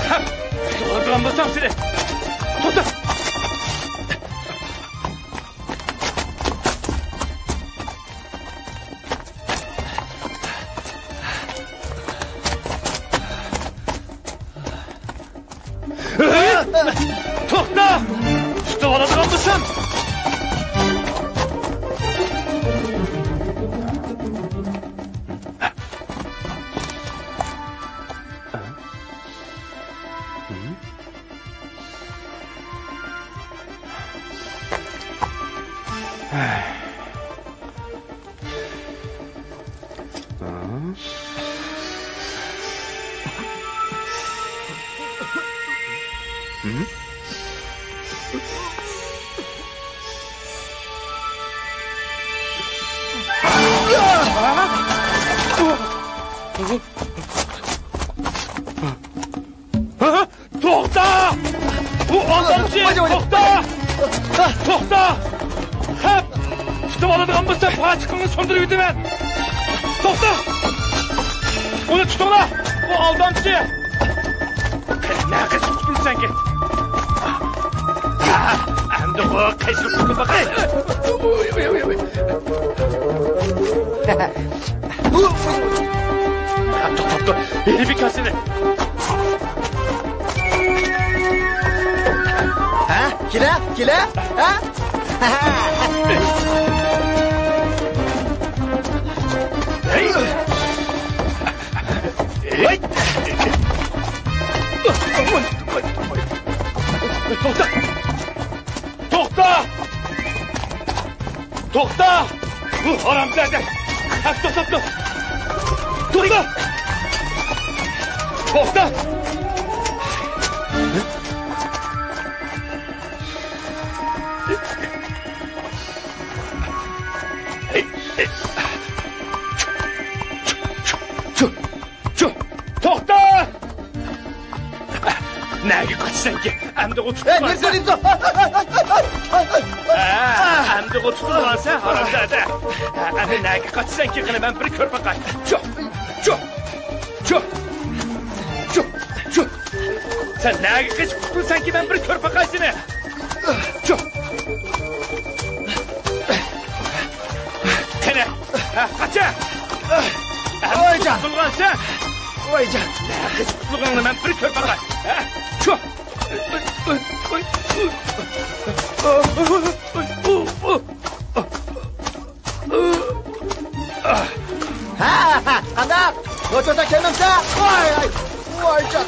ھە! ئالدىغان بولسام سېنى! توختا! توختا! تۇتۇۋالىدىغان بولسام! توختا! بۇ ئالدامچى! توختا! توختا! خەپ! تۇتۇپ ئالىدىغان بولسا، پاچىقىڭنى سۇندۇرۇپ ئۆتىمەن! توختا! ئۇنى تۇتۇڭلار! بۇ ئالدامچى! نەگە قېچىپ قۇتۇلىسەنكى؟ ئەمدى بۇ قېچىپ قۇتۇلۇپ باقاي! توختا، توختا! ھېلى بىكار سېنى! ھە؟ كېلە؟ كېلە؟ ھە؟ ھەي! توختا! بۇ ھارامزادە! ھە، توختا، توختا! توختا! توختا! چۇ، چۇ، چۇ، توختا! نەگە قاچىسەنكى؟ ئەمدىغۇ تۇتۇلغانسەن. ھە، ئەمدىغۇ تۇتۇلغانسەن، ھارامزادە. ئەمدى نەگە قاچىسەنكى؟ قېنى، مەن بىر كۆرۈپ باقاي. چۇ، چۇ، چۇ، چۇ، چۇ. سەن نەگە قېچىپ قۇتۇلىسەنكى؟ مەن بىر كۆرۈپ باقاي سېنى. چۇ. قېنى، ھە، قاچا! ۋايجان! قۇتۇلغانسەن! ۋايجان! قېچىپ قۇتۇلغىنىڭنى مەن بىر كۆرۈپ باقاي. ھە؟ چۇ! ھە، ھە، قانداق؟ نوچۇردا كەلمەمسە؟ ۋاي، ۋاي، ۋايجان!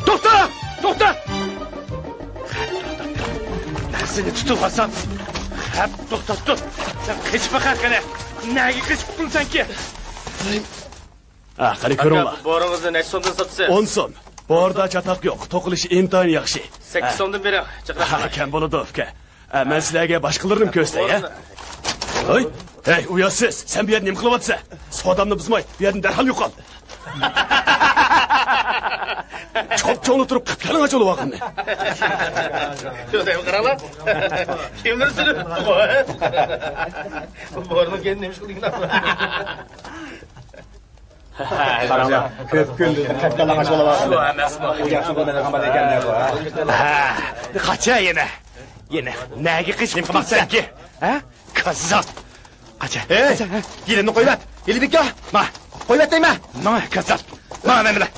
توختا! توختا! مەن سېنى تۇتۇۋالسام، ھەپ، توختا، تۇت! سەن قېچىپ باقە قېنى! نەگە قېچىپ قۇتۇلىسەنكى؟ ھە، قېنى كۆرۈڭلار. ئاكا، بۇ بورىڭىزنى نەچچە سومدىن ساتىسىز؟ ئون سوم. بوردا چاتاق يوق، توقۇلۇشى ئىنتايىن ياخشى. سەككىز سومدىن بېرىڭ، جىقراق. ھە، كەم بولىدۇ، ئۇكا. ھە، مەن سىلەرگە باشقىلىرىنىمۇ كۆرسىتەي، ھە؟ ھەي، ھەي، ئۇياتسىز، سەن بۇ يەردە نېمە قىلىۋاتىسەن؟ سودامنى بۇزماي، بۇ يەردىن دەرھال يوقال. چوپ-چوڭلا تۇرۇپ قىپ كەلىڭ، ئاچۇلۇۋالغاننى. شۇنداق قاراڭلار. كىملەر سۈرۈپ؟ بۇ بورىنىڭ كەينىنى نېمە ئىش قىلدىڭ؟ قاراڭلار، كۆپ كۈندىن قەپقالاڭاچ بولۇۋاتىدۇ. شۇ ئەمەسمۇ؟ ياخشى بولمايدىغان بالا ئىكەن بۇ، ھە؟ ھە، قاچا يەنە. يەنە نەگە قېچىپ قالىسەنكى؟ ھە؟ كاززاپ. قاچا. ھەي، قاچا، ھە؟ گېلىمنى قويۇۋەت. گېلىمنى ما. قويۇۋەت دەيمەن. ماڭا، كاززاپ. ماڭا مەن بىلەن.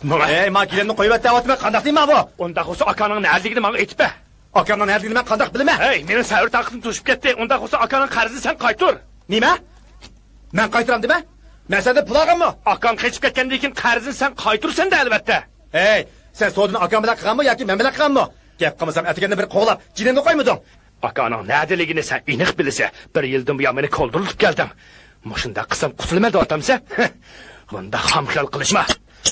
ماڭا. ھەي، ما گېلىمنى قويۇۋەت دەۋاتىمەن، قانداق دەيمەن بۇ؟ ئۇنداق بولسا ئاكاڭنىڭ نەدىلىكىنى ماڭا ئېيتىپ بەر. ئاكامنىڭ نەدىلىكىنى مەن قانداق بىلىمەن؟ ھەي، مېنىڭ سەۋر تاقىتىم توشۇپ كەتتى. ئۇنداق بولسا ئاكاڭنىڭ قەرزىنى سەن قايتۇر. نېمە؟ مەن قايتۇرام دېمە؟ مەن سەندىن پۇل ئالغانمۇ؟ ئاكاڭ قېچىپ كەتكەندىن كېيىن قەرزىنى سەن قايتۇرىسەن-دە، ئەلۋەتتە. ھەي، سەن سودىنى ئاكام بىلەن قىلغانمۇ ياكى مەن بىلەن قىلغانمۇ؟ گەپ قىلمىسام ئەتىگەندە بىر قوغلاپ، جېنىمنى قويمىدىڭ. ئاكاڭنىڭ نەدىلىكىنى سەن ئېنىق بىلىسەن. بىر يىلدىن بۇيان مېنى كولدۇرلىتىپ كەلدىڭ. مۇشۇنداق قىلسام قۇتۇلىمەن دەۋاتامسەن؟ بۇنداق خام خىيال قىلىشما.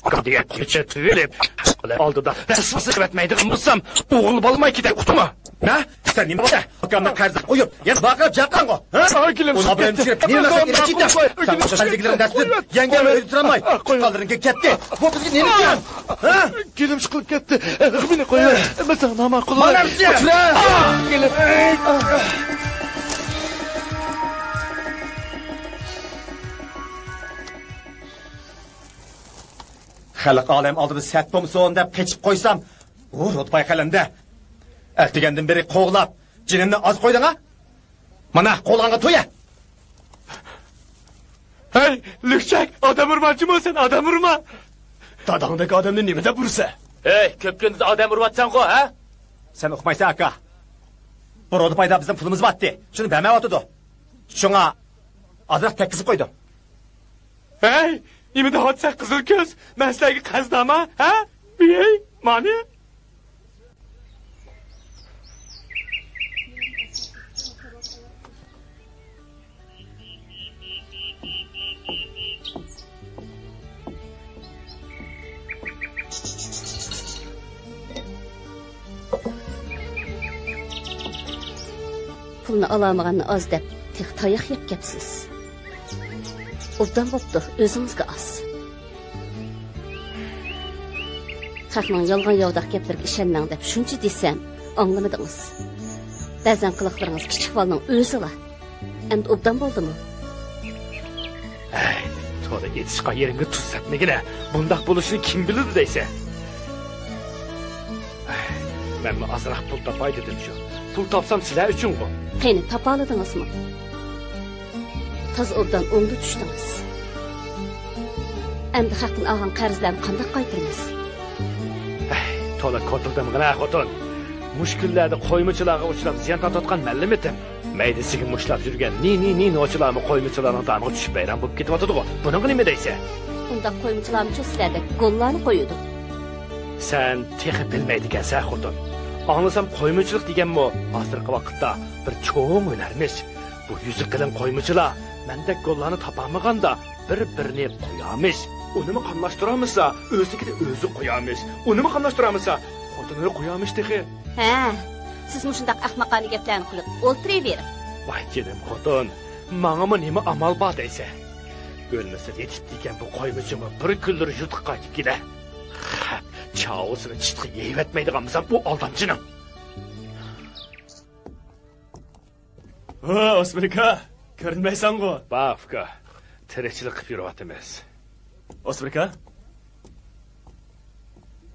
ئاكاڭ دېگەن كېچە تۈگۈلۈپ، خەلق ئالدىدا تەسۋاسى قىلىۋەتمەيدىغان بولسام، ئوغۇل بالىماي كېتەر، ئۇقتۇڭمۇ؟ ھە؟ سەن نېمە قىلدىڭ؟ ئاكامنى قەرزگە قويۇپ، يەنە ۋارقىراپ جاققانغۇ، ھە؟ ئاكىلىم ئۇنىڭ ئابرۇيىنى چۈشۈرۈپ، نېمە مەقسەتكە ئېرىشىپ كەتتىڭ؟ سەن مۇشۇ خەجلىكلىرىڭ دەستىدىن يەڭگەلنى ئۆيدە تۇرالماي، تۇغقانلىرىڭ كەتتى. بۇ بىزگە نېمە زىيان؟ ھە؟ گېلىم ئىشقىلىپ كەتتى. مېنى قويۇۋەر. مەن ساڭا ناماق قىلىمەن. مانا بىزگە ئۇچرا! گېلىم. خەلق ئالەم ئالدىدا سەت بولمىسۇن دەپ قېچىپ قويسام، ئۇ رۇتباي قەلەمدە. ئەتىگەندىن بېرى قوغلاپ، جېنىمنى ئاز قويدۇڭ-ھە؟ مانا، قوغلىغانغا توي-ھە! ھەي، لۈكچەك، ئادەم ئۇرماقچىمۇ سەن، ئادەم ئۇرما! داداڭدەك ئادەمنى نېمە دەپ ئۇرىسەن؟ ھەي، كۆپ كۈندىن ئادەم ئۇرۇۋاتسەنغۇ، ھە؟ سەن ئۇقمايسەن، ئاكا. بۇ رۇتبايدا بىزنىڭ پۇلىمىز بارتتى، شۇنى بەرمەيۋاتىدۇ. شۇڭا ئازراق تەگكۈزۈپ قويدۇم. ھەي، نېمە دەۋاتىسەن قىزىل كۆز؟ مەن سىلەرگە قەرزدارما، ھە؟ ۋىي، مانى. پۇلنى ئالالمىغاننى ئاز دەپ، تېخى تاياق يەپ كەپسىز. ئوبدان بوپتۇ، ئۆزىڭىزگە ئاز. خەقنىڭ يالغان-ياۋىداق گەپلىرىگە ئىشەنمەڭ دەپ شۇنچە دېسەم، ئاڭلىمىدىڭىز. بەزەن قىلىقلىرىڭىز كىچىك بالىنىڭ ئۆزىلا. ئەمدى ئوبدان بولدىمۇ؟ ھەي، تولا ئېتىشقان يېرىڭگە تۇز سەپمىگىنە. بۇنداق بولۇشىنى كىم بىلىدۇ دەيسەن؟ ھەي، مەنمۇ ئازراق پۇل تاپاي دېدىم شۇ. پۇل تاپسام سىلەر ئۈچۈنغۇ. قېنى، تاپالىدىڭىزمۇ؟ تازا ئوبدان ئوڭدا چۈشتىڭىز. ئەمدى خەقتىن ئالغان قەرزلەرنى قانداق قايتۇرىمىز؟ تولا كوتۇلدۇم غىنا خوتۇن. مۇشۇ كۈنلەردە قويمىچىلارغا ئۇچراپ زىيان تارتىۋاتقان مەنلا ئېمىتىم. مەيدىسىگە مۇشتلاپ يۈرگەن نى-نى-نى نوچىلارمۇ قويمىچىلارنىڭ دانىغا چۈشۈپ ۋەيران بولۇپ كېتىۋاتىدىغۇ. بۇنىڭغا نېمە دەيسەن؟ ئۇنداق قويمىچىلارمۇچۇ سىلەردەك گوللارنى قويىدۇ؟ سەن تېخى بىلمەيدىكەنسەن خوتۇن. ئاڭلىسام قويمىچىلىق دېگەنمۇ ھازىرقى ۋاقىتتا بىر چوڭ ھۈنەرمىش. بۇ يۈزى قېلىن قويمىچىلار مەندەك گوللارنى تاپالمىغاندا بىر-بىرىنى قويارمىش. ئۇنىمۇ قاملاشتۇرالمىسا، ئۆزىگىدە ئۆزى قويارمىش. ئۇنىمۇ قاملاشتۇرالمىسا، خوتۇنىنى قويارمىش تېخى. ھە، سىز مۇشۇنداق ئەخمىقانە گەپلەرنى قىلىپ ئولتۇرۇۋېرىڭ. ۋاي جېنىم خوتۇن، ماڭىمۇ نېمە ئامال بار دەيسەن؟ ئۆلمىسە يېتىپ دېگەن بۇ قويمىچىمۇ بىر كۈنلىرى يۇرتقا قايتىپ كېلە. خە، چاۋىسىنى چىتقا يەيۋەتمەيدىغانمىسام بۇ ئالدامچىنىڭ. ھو، ئوسمىركا، كۆرۈنمەيسەنغۇ؟ بار ئۇكا، تىرىكچىلىك قىلىپ يۈرۈۋاتىمىز. ئوسمىركا،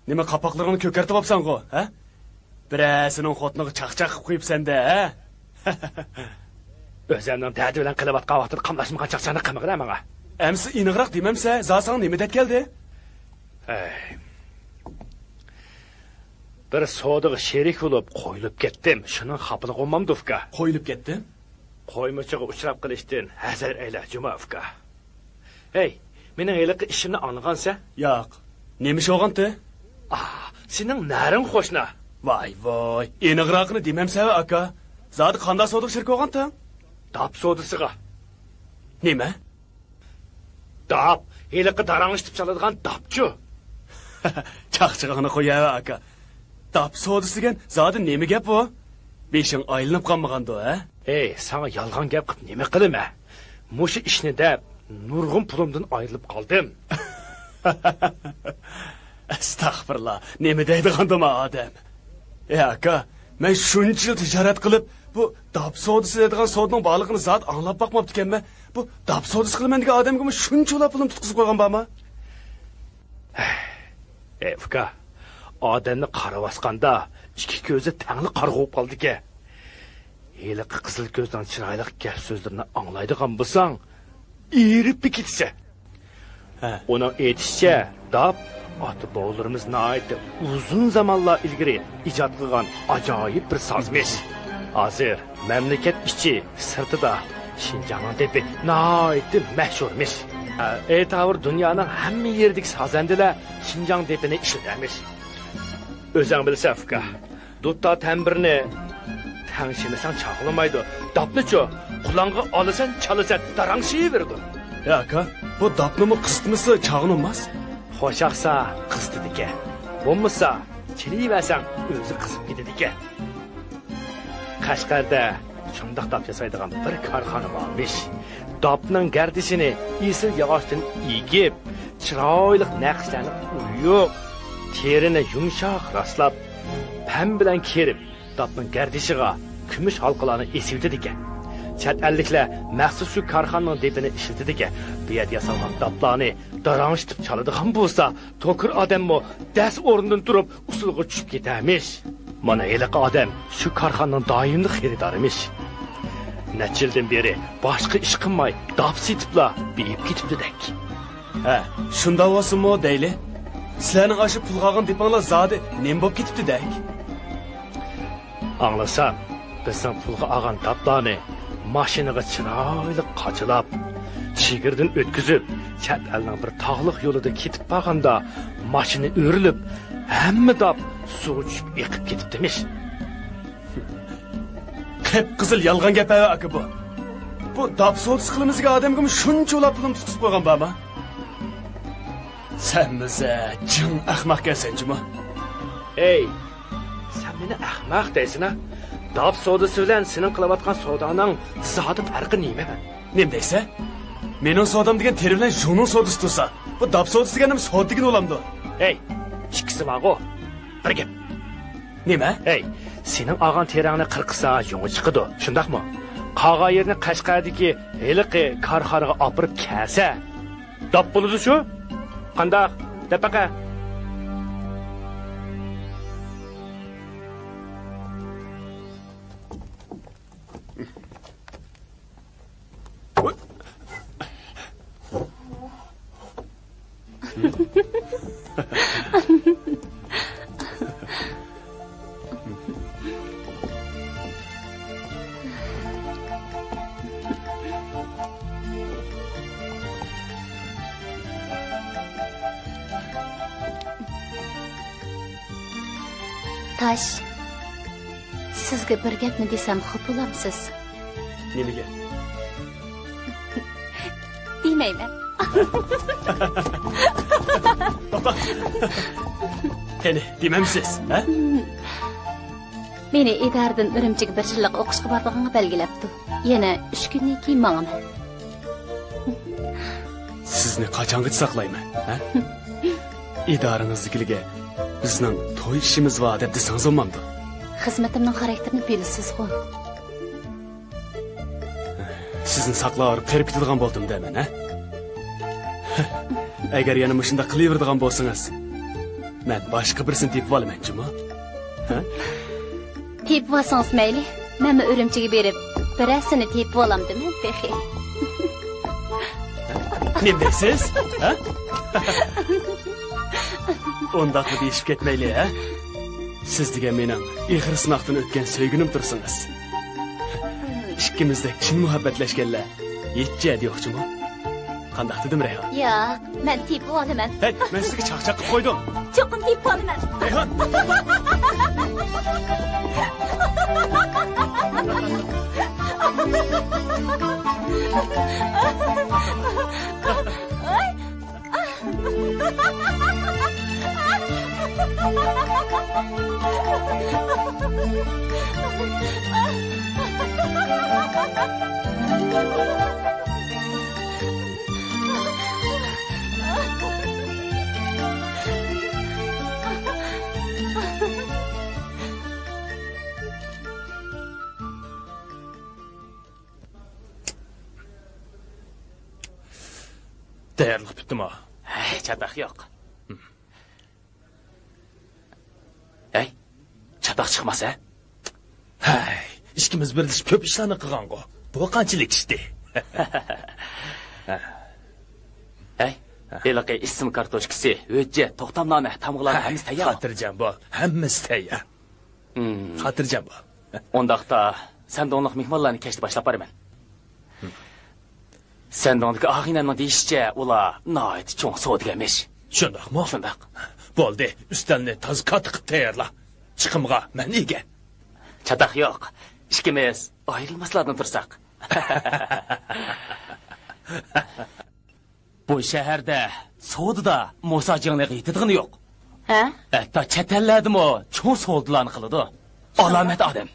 نېمە قاپاقلىرىڭنى كۆكەرتىۋاپسەنغۇ، ھە؟ بىرەرسىنىڭ خوتۇنىغا چاقچاق قىلىپ قويۇپسەن-دە، ھە؟ ئۆزۈمنىڭ دەردى بىلەن قىلىۋاتقان ۋاقتىدا قاملاشمىغان چاقچاقنى قىلمىغىنە ماڭا. ئەمسە ئېنىقراق دېمەمسە، زا ساڭا نېمە دەپ كەلدى؟ ھەي. بىر سودىغا شېرىك بولۇپ، قويۇلۇپ كەتتىم. شۇنىڭ خاپىلىقى بولمامدۇ، ئۇكا؟ قويۇلۇپ كەتتىم؟ قويمىچىغا ئۇچراپ قېلىشتىن ھەزەر ئەيلە، جۇما ئۇكا. ھەي، مېنىڭ ھېلىقى ئىشىمنى ئاڭلىغانسەن؟ ياق. نېمە ئىش بولغانتى؟ ئا، سېنىڭ نەرىڭ قوشنا. ۋاي، ۋاي، ئېنىقراقىنى دېمەمسەن، ئاكا. زادى قانداق سودىغا شېرىك بولغانتىڭ؟ داپ سودىسىغا. نېمە؟ داپ، ھېلىقى داراڭشىتىپ چالىدىغان داپچۇ. چاقچىقىڭنى قويا، ئاكا. داپ سودىسى دېگەن زادى نېمە گەپ بۇ؟ بېشىڭ ئايلىنىپ قالمىغاندۇ، ھە؟ ھەي، ساڭا يالغان گەپ قىلىپ نېمە قىلىمەن؟ مۇشۇ ئىشنى دەپ، نۇرغۇن پۇلۇمدىن ئايرىلىپ قالدىم. ئەستەغپۇرۇللا، نېمە دەيدىغاندۇ ما ئادەم؟ ئەي ئاكا، مەن شۇنچە يىل تىجارەت قىلىپ، بۇ داپ سودىسى دەيدىغان سودىنىڭ بارلىقىنى زادى ئاڭلاپ باقماپتىكەنمەن. بۇ داپ سودىسى قىلىمەن دېگەن ئادەمگىمۇ شۇنچىۋالا پۇلۇم تۇتقۇزۇپ قويغان بارمۇ؟ ئەي ئۇكا، ئادەمنى قارا باسقاندا ئىككى كۆزى تەڭلا قارىغۇ بولۇپ قالىدىكەن. ھېلىقى قىزىل كۆزنىڭ چىرايلىق گەپ سۆزلىرىنى ئاڭلايدىغان بولساڭ، ئېرىپلا كېتىسەن. ھە. ئۇنىڭ ئېيتىشىچە، داپ ئاتا-بوۋىلىرىمىز ناھايىتى ئۇزۇن زامانلار ئىلگىرى ئىجاد قىلغان ئاجايىپ بىر سازمىش. ھازىر مەملىكەت ئىچى، سىرتىدا شىنجاڭنىڭ دېپى ناھايىتى مەشھۇرمىش. ئەتاۋۇر دۇنيانىڭ ھەممە يېرىدىكى سازەندىلەر شىنجاڭ دېپىنى ئىشلىتەرمىش. ئۆزەڭ بىلىسەن، ئۇكا. دۇتار تەمبىرنى تەڭشىمىسەڭ چاغلىمايدۇ. داپنىچۇ، قولۇڭغا ئالىسەن، چالىسەن، داراڭشىيىۋېرىدۇ. يا ئاكا، بۇ داپنىمۇ قىستىمىسا چاغلىنماس. خوش ئاقسا قىستىدىكەن. بولمىسا چېلىۋەرسەڭ ئۆزى قىسىپ كېتىدىكەن. قەشقەردە شۇنداق داپ ياسايدىغان بىر كارخانا بارمىش. داپنىڭ گەردىشىنى ئېسىل ياغاچتىن ئېگىپ، چىرايلىق نەقىشلەرنى ئويۇپ، تېرىنى يۇمشاق راسلاپ، پەم بىلەن كېرىپ، داپنىڭ گەردىشىغا كۈمۈش ھالقىلارنى ئېسىۋېتىدىكەن. چەت ئەللىكلەر مەخسۇس شۇ كارخانىنىڭ دېپىنى ئىشلىتىدىكەن. بۇ يەردە ياسالغان داپلارنى داراڭشىتىپ چالىدىغان بولسا، توكۇر ئادەممۇ دەس ئورنىدىن تۇرۇپ، ئۇسسۇلغا چۈشۈپ كېتەرمىش. مانا ھېلىقى ئادەم شۇ كارخانىنىڭ دائىملىق خېرىدارىمىش. نەچچە يىلدىن بېرى باشقا ئىش قىلماي، داپ سېتىپلا بېيىپ كېتىپتىدەك. ھە، شۇنداق بولسىمۇ دەيلى. سىلەرنىڭ ئاشۇ پۇلغا ئالغان دېپىڭلار زادى نېمە بولۇپ كېتىپتىدەك؟ ئاڭلىسام، بىزنىڭ پۇلغا ئالغان داپلارنى ماشىنىغا چىرايلىق قاچىلاپ، چېگرىدىن ئۆتكۈزۈپ، چەت ئەلنىڭ بىر تاغلىق يولىدا كېتىپ بارغاندا، ماشىنا ئۆرۈلۈپ، ھەممە داپ سۇغا چۈشۈپ ئېقىپ كېتىپتىمىش. قىپقىزىل يالغان گەپ ھە، ئاكا، بۇ. بۇ داپ سودىسى قىلىمىز دېگەن ئادەمگىمۇ شۇنچىۋالا پۇلۇم تۇتقۇزۇپ قويغان بارما؟ سەن بىزە جىڭ ئەخمەقكەنسەن جۇمۇ. ئەي، سەن مېنى ئەخمەق دەيسەن ھە؟ داپ سودىسى بىلەن سېنىڭ قىلىۋاتقان سودانىڭ زادى پەرقى نېمە؟ نېمە دەيسەن؟ مېنىڭ سودام دېگەن تېرە بىلەن ژۇڭنىڭ سودىسى تۇرسا، بۇ داپ سودىسى دېگەننىمۇ سودا دېگىنى بولامدۇ؟ ھەي، ئىككىسى بارغۇ، بىر گەپ. نېمە؟ ھەي، سېنىڭ ئالغان تېرەڭنى قىرقىسا ژۇڭى چىقىدۇ، شۇنداقمۇ؟ قالغان يېرىنى قەشقەردىكى ھېلىقى كارخانىغا ئاپىرىپ كەلسە، داپ بولىدۇ شۇ. قانداق؟ دەپ بېقە. تاش، سىزگە بىر گەپنى دېسەم خاپا بولامسىز؟ نېمە گەپ؟ دېمەيمەن. توختا. قېنى، دېمەمسىز، ھە؟ مېنى ئىدارىدىن ئۈرۈمچىگە بىر يىللىق ئوقۇشقا بارىدىغانغا بەلگىلەپتۇ. يەنە ئۈچ كۈندىن كېيىن ماڭىمەن. سىزنى قاچانغىچە ساقلايمەن، ھە؟ ئىدارىڭىزدىكىلەرگە بىزنىڭ توي ئىشىمىز بار دەپ دېسىڭىز بولمامدۇ؟ خىزمىتىمنىڭ خاراكتېرىنى بىلىسىزغۇ. سىزنى ساقلاۋېرىپ قېرىپ كېتىدىغان بولدۇم دەيمەن، ھە؟ ئەگەر يەنە مۇشۇنداق قىلىۋېرىدىغان بولسىڭىز، مەن باشقا بىرسىنى تېپىۋالىمەن جۇمۇ. ھە؟ تېپىۋالسىڭىز مەيلى، مەنمۇ ئۈرۈمچىگە بېرىپ، بىرەرسىنى تېپىۋالامدىمەن تېخى. نېمە دەيسىز؟ ھە؟ ئۇنداقمۇ دېيىشىپ كەتمەيلى، ھە؟ سىز دېگەن مېنىڭ ئېغىر سىناقتىن ئۆتكەن سۆيگۈنۈم تۇرسىڭىز. ئىككىمىزدەك چىن مۇھەببەتلەشكەنلەر ھېچ جەھەتتە يوق جۇمۇ. قانداق دېدىم، رەيھان؟ ياق، مەن تېپىۋالىمەن. ھەي، مەن سىزگە چاقچاق قىلىپ قويدۇم. چوقۇم تېپىۋالىمەن. رەيھان! تەييارلىق پۈتتىمۇ؟ ھەي، چاتاق يوق. ھەي، چاتاق چىقماس ھە؟ ھەي، ئىككىمىز بىرلىشىپ كۆپ ئىشلارنى قىلغانغۇ. بۇ قانچىلىك ئىشتى؟ ھەي، ھېلىقى ئىسىم كارتوچكىسى، ھۆججەت، توختامنامە، تامغىلارنىڭ ھەي، ھەممىسى تەييارمۇ؟ خاتىرجەم بول، ھەممىسى تەييار. ھىم. خاتىرجەم بول. ئۇنداقتا، سەندونلۇق مېھمانلارنى كەچتە باشلاپ بارىمەن. سەندونىڭدىكى ئاغىنەمنىڭ دېيىشىچە، ئۇلار ناھايىتى چوڭ سودىگەرمىش. شۇنداقمۇ؟ شۇنداق. بولدى، ئۈستەلنى تازا كاتتا قىلىپ تەييارلا. چىقىمغا مەن ئىگە. چاتاق يوق. ئىككىمىز ئايرىلماسلاردىن تۇرساق. بۇ شەھەردە سودىدا موسا جىڭلىغا يېتىدىغىنى يوق. ھە؟ ھەتتا چەت ئەللەردىمۇ چوڭ سودىلارنى قىلىدۇ. ئالامەت ئادەم.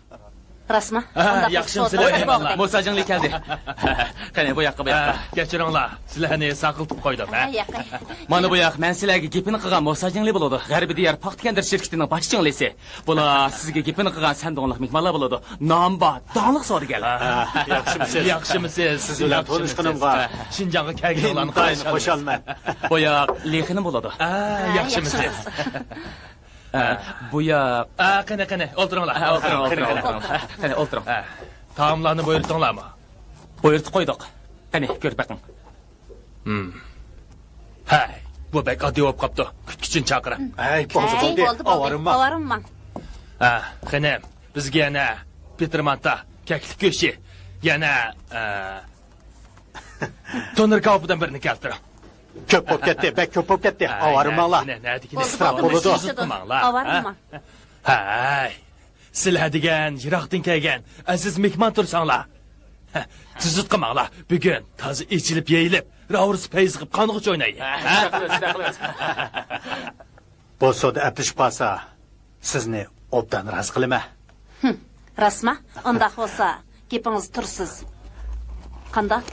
راستمۇ؟ ھە، ئۇنداق ياخشىمۇ سىلەر، مېھمانلار؟ موسا جىڭلى كەلدى. قېنى، بۇ ياققا، بۇ ياققا. ھە، كەچۈرۈڭلار، سىلەرنى ساقلىتىپ قويدۇم، ھە؟ ھە، ياققا. مانا بۇ ياق مەن سىلەرگە گېپىنى قىلغان موسا جىڭلى بولىدۇ. غەربىي دىيار پاختا كەندىر شىركىتىنىڭ باش جىڭلىسى. بۇلار سىزگە گېپىنى قىلغان سەندونلۇق مېھمانلار بولىدۇ. نامى بار، داڭلىق سودىگەرلەر. ھە، ياخشىمۇ سىز؟ ياخشىمۇ سىز؟ سىز بىلەن تونۇشقىنىمغا شىنجاڭغا كەلگىنىڭلارنى ئىنتايىن خۇشالمەن. بۇ ياق لېخىنىم بولىدۇ. ھە، ياخشىمۇ سىز؟ ھە، بۇ ياق. ھە، قېنى، قېنى، ئولتۇرۇڭلار. ھە، ئولتۇرۇڭ، ئولتۇرۇڭ، ئولتۇرۇڭ. قېنى، ئولتۇرۇڭ. ھە، تائاملارنى بۇيرۇتتۇڭلارمۇ؟ بۇيرۇتۇپ قويدۇق. قېنى، كۆرۈپ بېقىڭ. ھەي، بۇ بەك ئاددىي بولۇپ قاپتۇ. كۈتكۈچىنى چاقىرىڭ. ھەي، بولدى، ھەي، بولدى، بولدى، بولدى. ئاۋارىمۇ ماڭ. ئاۋارىمۇ ماڭ. ھە، خېنىم، بىزگە يەنە پېتىر مانتا، كەكلىك گۆشى، يەنە، ئە، تونۇر كاۋىپىدىن بىرنى كەلتۈرۈڭ. كۆپ بولۇپ كەتتى، بەك كۆپ بولۇپ كەتتى. ھەي، ئاۋارىمۇ ماڭلار. نە-، نە-، نەدىكىنى ئىسراپ بولىدۇ. ئاۋارىمۇ ماڭ. ھەي. سىلەر دېگەن يىراقتىن كەلگەن ئەزىز مېھمان تۇرساڭلار. ھە، تىزىتقا ماڭلار. بۈگۈن تازا ئېچىلىپ يېيىلىپ، راۋۇرۇس پەيزى قىلىپ قانغۇچە ئوينايلى. ھە، ھە؟ شۇنداق قىلىمىز، شۇنداق قىلىمىز. بۇ سودا ئەپلىشىپ قالسا، سىزنى ئوبدان رازى قىلىمەن. ھىم، راستما؟ ئۇنداق بولسا، گېپىڭىزدە تۇرسىز. قانداق؟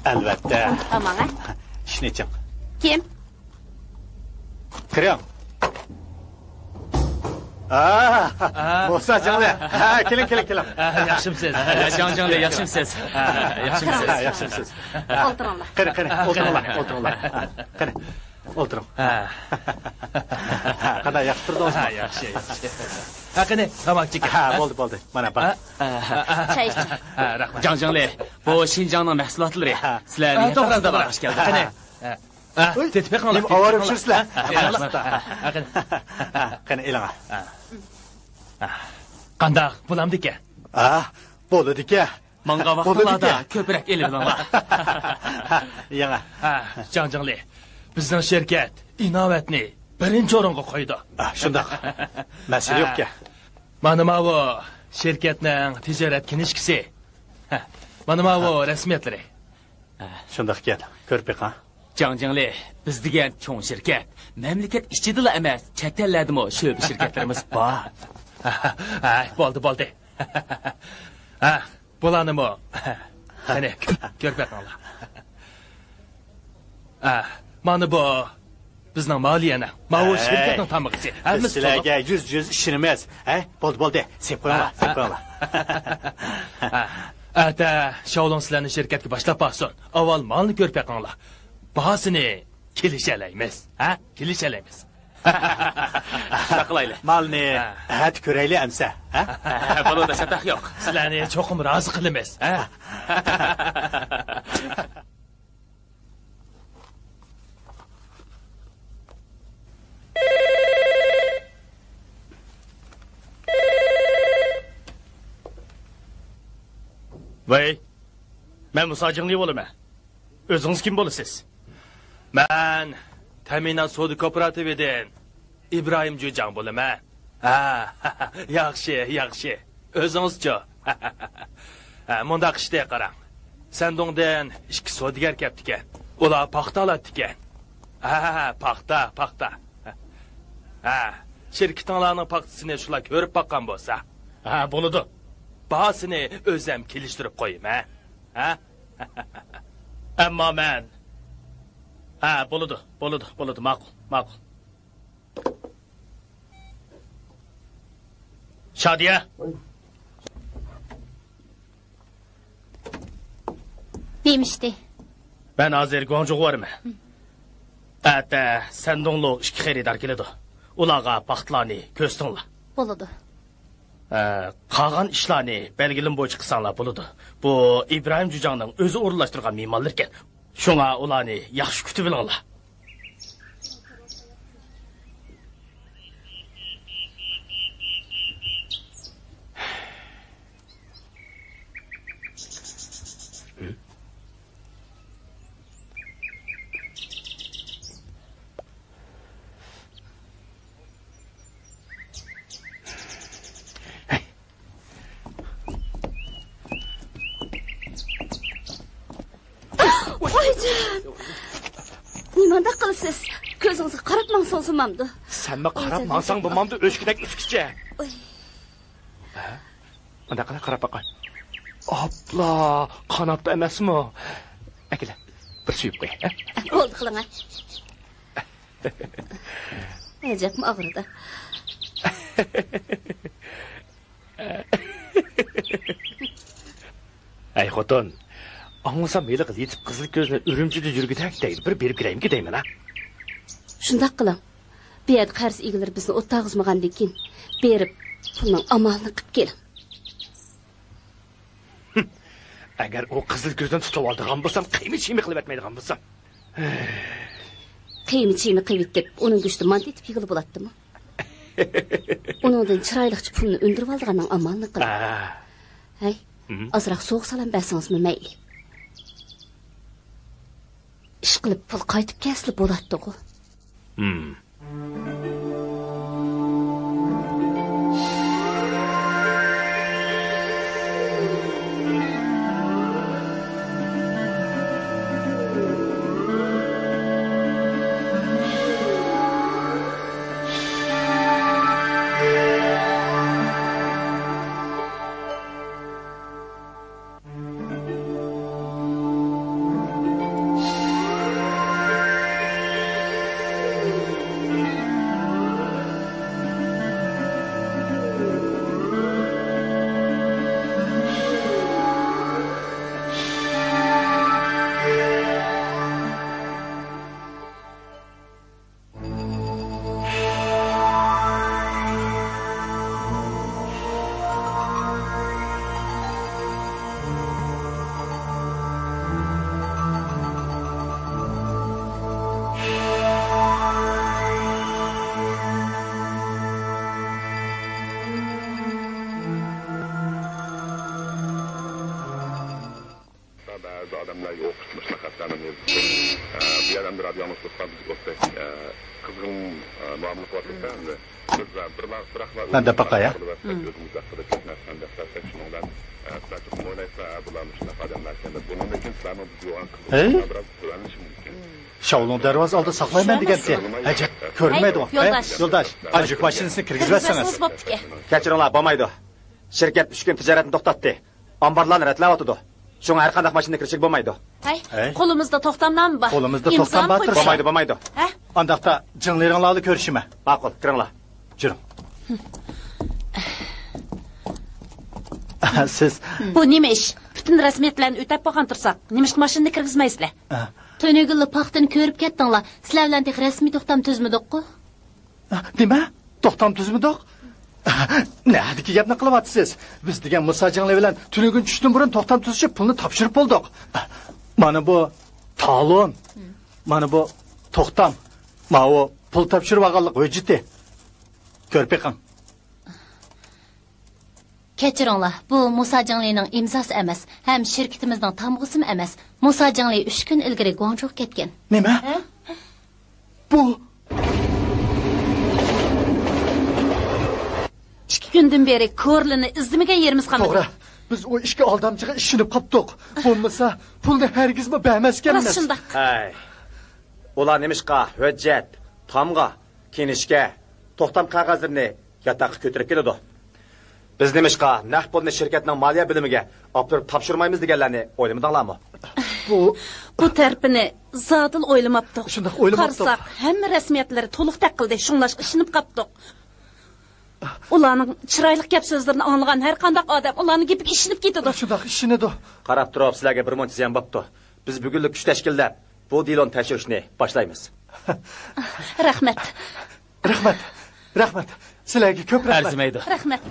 ئەلۋەتتە. ئۇنداق قىلماڭ، ھە؟ ئىشىكنى ئېچىڭ. كىم؟ كىرىڭ. ئا، ئا، موسا جىڭلى. ھە، كېلىڭ، كېلىڭ، كېلىڭ. ئا، ياخشىمسىز؟ ئا، جاڭ جىڭلى، ياخشىمسىز؟ ئا، ياخشىمسىز؟ ئا، ياخشىمسىز؟ ئولتۇرۇڭلار. قېنى، قېنى، ئولتۇرۇڭلار، ئولتۇرۇڭلار. قېنى، ئولتۇرۇڭ. ھە. قانداق، ياخشى تۇردىڭىزمۇ؟ ھە، ياخشى، ياخشى. ھە، قېنى، تاماكا چېكىڭ. ھە، بولدى، بولدى. مانا، بار. ھە، ھە، ھە. چاي ئىچىڭ. ھە، رەھمەت. جاڭ جىڭلى، بۇ شىنجاڭنىڭ مەھسۇلاتلىرى. ھە. سىلەر ھە، توغرا، توغرا. قىلىپ باقىش كەلدى. قېنى. ھە. ھە، تېتىپ بېقىڭلار، نېمە، تېتىپ ئاۋارە بېقىڭلار. چۈشۈرسىلەر؟ ھە، ھە، قېنى. ھە، قېنى، ئېلىڭ. ھە. قانداق، بولامدىكەن؟ ھە، بولىدىكەن. ماڭغان ۋاقتىڭلاردا بولىدىكەن. كۆپرەك ئېلىۋېلىڭلار. يېڭى. ھە، جاڭ جىڭلى، بىزنىڭ شىركەت ئىناۋەتنى بىرىنچى ئورۇنغا قويىدۇ. ھە، شۇنداق. مەسىلە ھە. يوقكەن. مانا ماۋۇ شىركەتنىڭ تىجارەت كىنىشكىسى. ھە، مانا ماۋۇ رەسمىيەتلىرى. شۇنداق ئىكەن، كۆرۈپ بېقىڭ. جاڭ جىڭلى، بىز دېگەن چوڭ شىركەت. مەملىكەت ئىچىدىلا ئەمەس، چەت ئەللەردىمۇ شۆبە شىركەتلىرىمىز بار. ھە، بولدى، بولدى. ھە، بۇلارنىمۇ. قېنى، كۆرۈپ بېقىڭلار. ھە، مانا بۇ بىزنىڭ مالىيەنىڭ، ماۋۇ ھەي، شىركەتنىڭ تامغىسى. بىز ھەممىسى سىلەرگە يۈز يۈز ئىشىنىمىز. ھەي، بولدى، بولدى. سېلىپ قويۇڭلار، ھە، سېلىپ قويۇڭلار. ھە. ئەتە شاۋلۇڭ سىلەرنى شىركەتكە باشلاپ بارسۇن. ئاۋۋال مالنى كۆرۈپ بېقىڭلار. باھاسىنى كېلىشەلەيمىز. ھە؟ كېلىشەلەيمىز. شۇنداق قىلايلى. مالنى ھە. ئەتە كۆرەيلى ئەمسە. ھە؟ ھە، بولىدۇ، چاتاق يوق. سىلەرنى چوقۇم رازى قىلىمىز. ھە؟ ۋەي، مەن مۇسا جىڭلى بولىمەن. ئۆزىڭىز كىم بولىسىز؟ مەن تەمىنات سودا كوپىراتىپىدىن ئىبراھىم جۈجاڭ بولىمەن. ھە، ياخشى، ياخشى. ئۆزىڭىزچۇ؟ ھە، مۇنداق ئىشتە قاراڭ. سەندۇڭدىن ئىككى سودىگەر كەپتىكەن. ئۇلار پاختا ئالاتتىكەن. ھە، پاختا، پاختا. ھە، شىركىتىڭلارنىڭ پاختىسىنى شۇلار كۆرۈپ باققان بولسا. ھە، بولىدۇ. باھاسىنى ئۆزەم كېلىشتۈرۈپ قويىمەن. ھە؟ ئەمما مەن. ھە، بولىدۇ، بولىدۇ، بولىدۇ، ماقۇل، ماقۇل. شادىيە! نېمە ئىشتى؟ مەن ھازىر گۇاڭجۇغا بارىمەن. ئەتە سەندۇڭلۇق ئىككى خېرىدار كېلىدۇ. ئۇلارغا پاختىلارنى كۆرسىتىڭلار. بولىدۇ. ئە، قالغان ئىشلارنى بەلگىلىمە بويىچە قىلساڭلار بولىدۇ. بۇ ئىبراھىم جۈجاڭنىڭ ئۆزى ئورۇنلاشتۇرغان مېھمانلىرىكەن. شۇڭا ئۇلارنى ياخشى كۈتۈۋېلىڭلار. ۋايجان! نېمانداق قىلىسىز؟ كۆزىڭىزگە قاراپ ماڭسىڭىز بولمامدۇ؟ سەنمۇ قاراپ ماڭساڭ بولمامدۇ، ئۆچكىدەك ئۆسكۈچە؟ ئۇي. ھە؟ مۇنداق قىلە، قاراپ باقاي. ئاپلا، قاناپتا ئەمەسمۇ؟ ئەكېلە، بىر سۆيۈپ قوي، ھە؟ بولدى، قىلىڭە. ئەجەبمۇ ئاغرىدى. ھەي خوتۇن، ئاڭلىسام ھېلىقى لېتىپ قىزىل كۆزنى ئۈرۈمچىدە يۈرگۈدەك دەيدۇ، بىر بېرىپ كىرەيمىكى دەيمەن ھە. شۇنداق قىلىڭ. بۇ يەردە قەرز ئىگىلىرى بىزنى ئوتتاغۇزمىغاندىن كېيىن بېرىپ پۇلنىڭ ئامالىنى قىپ كېلىڭ. ئەگەر ئۇ قىزىل كۆزدىن تۇتۇۋالىدىغان بولسام، قىيما چىيما قىلىۋەتمەيدىغان بولسام. قىيما چىيما قىلىۋېتىپ، ئۇنىڭ گۆشىدىن مانتا ئېتىپ يېگىلى بولاتتىمۇ؟ ئۇنىڭدىن چىرايلىقچە پۇلنى ئۈندۈرۈۋالىدىغاننىڭ ئامالىنى قىلىڭ. ھەي، ئازراق سوغا سالام بەرسىڭىزمۇ مەيلى. ئىشقىلىپ پۇل قايتىپ كەلسىلا بولاتتىغۇ. بەزى ئادەملەرگە ئوقۇش مۇشۇنداق خەتلەرنى يېزىپ، ئە، بۇ يەردە ئەمدى رادىيو ئاڭلىتىۋاتقان بىزگە ئوخشاش، ئە، قىزغىن، ئە، مۇئامىلە قىلىۋاتىدۇ. بىز بىرلا، بىراقلا مەن دەپ باقاي، ھە؟ ئۆزىمىز ھەققىدە كۆپ نەرسىنى دەپ بەرسەك، شۇنىڭ بىلەن، ئە، سىلەر چوقۇم ئويلايسىلەر، ئە، بۇلار مۇشۇنداق ئادەملەركەن دەپ. بۇنىڭدىن كېيىن سىلەرنىڭ بىز يوغان قىلغان بىراز تۆۋەنلىشى مۇمكىن. شاۋلۇڭ دەرۋازا ئالدىدا ساقلايمەن دېگەنتى. ئەجەب، كۆرمىدىڭغۇ؟ ھەي، يولداش. يولداش، ئا، يۈك ماشىنىسىنى كىرگۈزۈۋەتسىڭىز. كىرگۈزمەسىڭىز بوپتىكەن. كەچۈرۈڭلار، بولمايدۇ. شىركەت ئۈچ كۈن تىجارەتنى توختاتتى. ئامبارلارنى رەتلەۋاتىدۇ. شۇڭا ھەر قانداق ماشىنا كىرىشكە بولمايدۇ. ھەي، ھەي. قولىمىزدا توختامنامە بار. قولىمىزدا توختام بار، تۇرسا. بولمايدۇ، بولمايدۇ. ھە؟ ئانداقتا جىڭلىرىڭلارلا كۆرۈشىمەن. ماقۇل، كىرىڭلار. جۈرۈڭ. سىز. بۇ نېمە ئىش؟ پۈتۈن رەسمىيەتلەرنى ئۆتەپ بولغان تۇرساق، نېمىشقا ماشىنىنى كىرگۈزمەيسىلەر؟ ئە. تۈنۈگۈنلا پاختىنى كۆرۈپ كەتتىڭلار. سىلەر بىلەن تېخى رەسمىي توختام تۈزمىدۇققۇ؟ نېمە؟ توختام تۈزمىدۇق؟ نەدىكى گەپنى قىلىۋاتىسىز؟ بىز دېگەن مۇسا جىڭلى بىلەن تۈنۈگۈن چۈشتىن بۇرۇن توختام تۈزۈشۈپ، پۇلنى تاپشۇرۇپ بولدۇق. مانا بۇ تالون. مانا بۇ توختام. ماۋۇ پۇل تاپشۇرۇۋالغانلىق ھۆججىتى. كۆرۈپ بېقىڭ. كەچۈرۈڭلار، بۇ مۇسا جىڭلىنىڭ ئىمزاسى ئەمەس، ھەم شىركىتىمىزنىڭ تامغىسىمۇ ئەمەس. مۇسا جىڭلى ئۈچ كۈن ئىلگىرى گۇاڭجۇغا كەتكەن. نېمە؟ ھە؟ بۇ ئىككى كۈندىن بېرى كورلىنى ئىزدىمىگەن يېرىمىز قالمىدى. توغرا. بىز ئۇ ئىككى ئالدامچىغا ئىشىنىپ قاپتۇق. بولمىسا، پۇلنى ھەرگىزمۇ بەرمەسكەنمىز. راست شۇنداق. ھەي، ئۇلار نېمىشقا ھۆججەت، تامغا، كىنىشكا، توختام قەغەزلىرىنى ياتاققا كۆتۈرۈپ كېلىدۇ. بىز نېمىشقا نەق پۇلنى شىركەتنىڭ مالىيە بۆلۈمىگە ئاپىرىپ تاپشۇرمايمىز دېگەنلەرنى ئويلىمىدىڭلارمۇ؟ بۇ، بۇ تەرىپىنى زادىلا ئويلىماپتۇق. شۇنداق ئويلىماپتۇق. قارىساق، ھەممە رەسمىيەتلىرى تولۇق تەق قىلدى، شۇڭلاشقا ئىشىنىپ قاپتۇق. ئۇلارنىڭ چىرايلىق گەپ سۆزلىرىنى ئاڭلىغان ھەر قانداق ئادەم ئۇلارنىڭ گېپىگە ئىشىنىپ كېتىدۇ. شۇنداق ئىشىنىدۇ. قاراپ تۇرۇپ سىلەرگە بىر مۇنچە زىيان بوپتۇ. بىز بۈگۈنلۈك كۈچ تەشكىللەپ، بۇ دېلونى تەكشۈرۈشنى باشلايمىز. رەھمەت. رەھمەت. رەھمەت. سىلەرگە كۆپ رەھمەت. ئەرزىمەيدۇ. رەھمەت.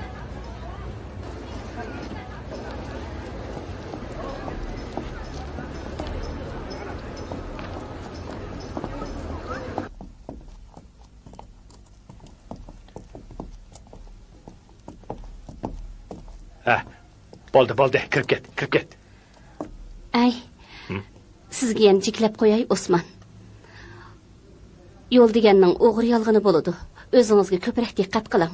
ھە، بولدى، بولدى، كىرىپ كەت، كىرىپ كەت. ئەي، ھىم؟ سىزگە يەنە جىكلەپ قوياي، ئوسمان. يول دېگەننىڭ ئوغرى-يالغىنى بولىدۇ. ئۆزىڭىزگە كۆپرەك دىققەت قىلىڭ.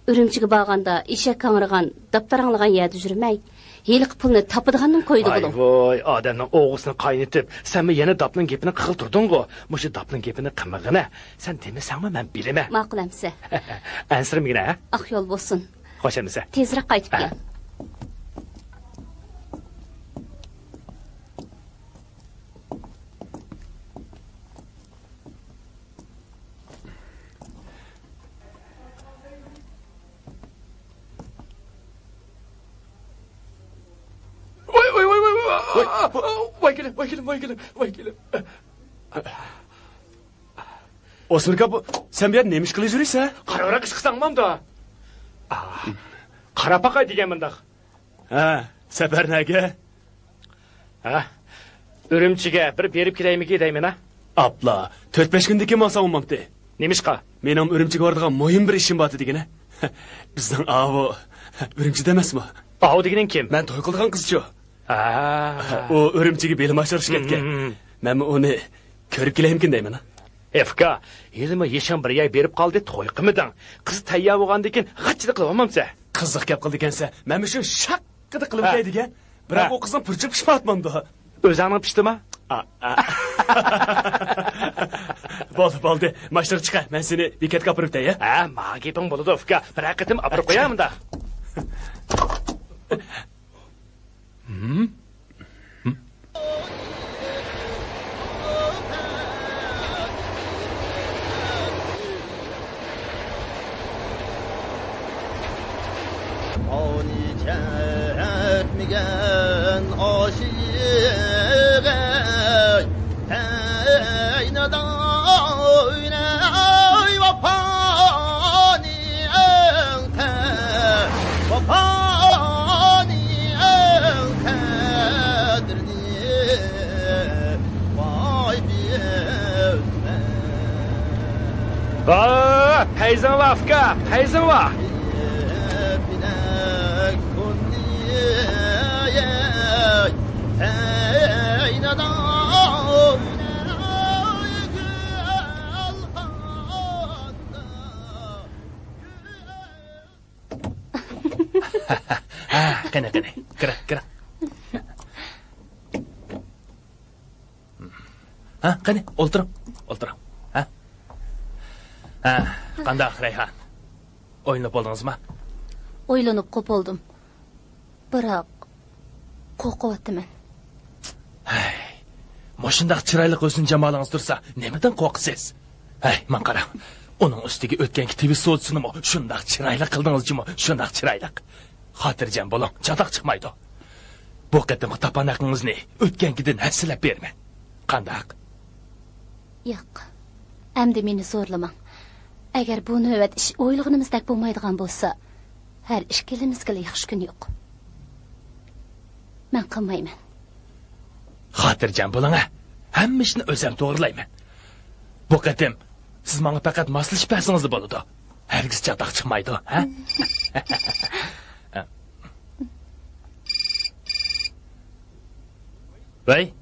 ئۈرۈمچىگە بارغاندا ئېشەك ھاڭرىغان، داپتاراڭلىغان يەردە يۈرمەي، ھېلىقى پۇلنى تاپىدىغاننىڭ كويىدا بولۇڭ. ۋاي ۋاي، ئادەمنىڭ ئوغرىسىنى قاينىتىپ، سەنمۇ يەنە داپنىڭ گېپىنى قىلغىلى تۇردۇڭغۇ؟ مۇشۇ داپنىڭ گېپىنى قىلمىغىنە، سەن دېمىسەڭمۇ مەن بىلىمەن. ماقۇل ئەمىسە. ئەنسىرىمىگىنە، ھە؟ ئاق يول بولسۇن. خوش ئەمىسە. تېزرەك قايتىپ ھە. كېلىڭ. ۋاي، ۋاي، ۋاي، ۋاي، ۋاي. ۋاي، ۋاي. ۋاي كېلىم، ۋاي كېلىم، ۋاي كېلىم، ۋاي كېلىم. ئوسمىركا، بۇ، سەن بۇ يەردە نېمە ئىش قىلىپ يۈرىسەن؟ قاراۋراق ئىش قىلساڭ بولامدۇ؟ قاراپ باقاي دېگەن مۇنداق. ھە، سەپەر نەگە؟ ھە، ئۈرۈمچىگە بىر بېرىپ كېلەيمىكى دەيمەن ھە. ئاپلا، تۆت-بەش كۈندىن كېيىن ماڭساڭ بولمامتى؟ نېمىشقا؟ مېنىڭ ئۈرۈمچىگە بارىدىغان مۇھىم بىر ئىشىم بار دېگىنە. بىزنىڭ ئاۋۇ، ئۈرۈمچىدە ئەمەسمۇ؟ ئاۋۇ دېگىنىڭ كىم؟ مەن توي قىلىدىغان قىزچۇ. ھە. ئۇ ئۈرۈمچىگە بېلىم ئاشۇرۇشقا كەتكەن. مەنمۇ ئۇنى كۆرۈپ كېلەيمىكىن دەيمەن. ئەفكا، ھېلىمۇ يېشىڭ بىر ياي بېرىپ قالدى، توي قىلمىدىڭ. قىز تەييار بولغاندىن كېيىن غاچچىلىق قىلىۋالمامسەن؟ قىزىق گەپ قىلىدىكەنسەن، مەنمۇ شۇ شاققىدە قىلىپ كېتەي دېگەن. بىراق ئۇ قىزنىڭ پۇرچىقى پىشىپ قالمامدۇ؟ ئۆزۈڭنىڭ پىشتىما؟ بولدى، بولدى. ماشىنىغا چىقە، مەن سېنى بېكەتكە ئاپىرىپ ئۆتەي، ھە؟ ھە، ماڭا گېپىڭ بولىدۇ، ئۇكا. بىرەر قېتىم ئاپىرىپ قوياي مۇنداق. ئاۋنى چەكمىگەن ئاشىق ئەي، تەينىدە ئويناي ۋاپانى ئەڭ تە-، ۋاپانى ئەڭ قەدرىنى باي بىلمە. ۋا، پەيزىڭ ۋا، ئۇكا، پەيزىڭ ۋا. ھە، قېنى، قېنى، كىرىڭ، كىرىڭ. ھە، قېنى، ئولتۇرۇڭ، ئولتۇرۇڭ. ھە؟ ھە، قانداق، رەيھان؟ ئويلىنىپ بولدىڭىزمۇ؟ ئويلىنىپ قوپالدىم. بىراق، قورقۇۋاتىمەن. ھەي، مۇشۇنداق چىرايلىق ھۆسن-جامالىڭىز تۇرسا، نېمىدىن قورقىسىز؟ ھەي، ماڭا قاراڭ. ئۇنىڭ ئۈستىگە ئۆتكەنكى تىۋىس سودىسىنىمۇ شۇنداق چىرايلىق قىلدىڭىزچۇمۇ، شۇنداق چىرايلىق. خاتىرجەم بولۇڭ، چاتاق چىقمايدۇ. بۇ قېتىمقى تاپاناقىڭىزنى ئۆتكەنكىدىن ھەسسىلەپ بېرىمەن. قانداق؟ ياق، ئەمدى مېنى زورلىماڭ. ئەگەر بۇ نۆۋەت ئىش ئويلىغىنىمىزدەك بولمايدىغان بولسا، ھەر ئىككىلىمىزگىلا ياخشى كۈن يوق. مەن قىلمايمەن. خاتىرجەم بولۇڭ، ھە؟ ھەممە ئىشنى ئۆزۈم توغرىلايمەن. بۇ قېتىم سىز ماڭا پەقەت ماسلىشىپ بەرسىڭىزلا بولىدۇ. ھەرگىز چاتاق چىقمايدۇ، ھە؟ ۋەي.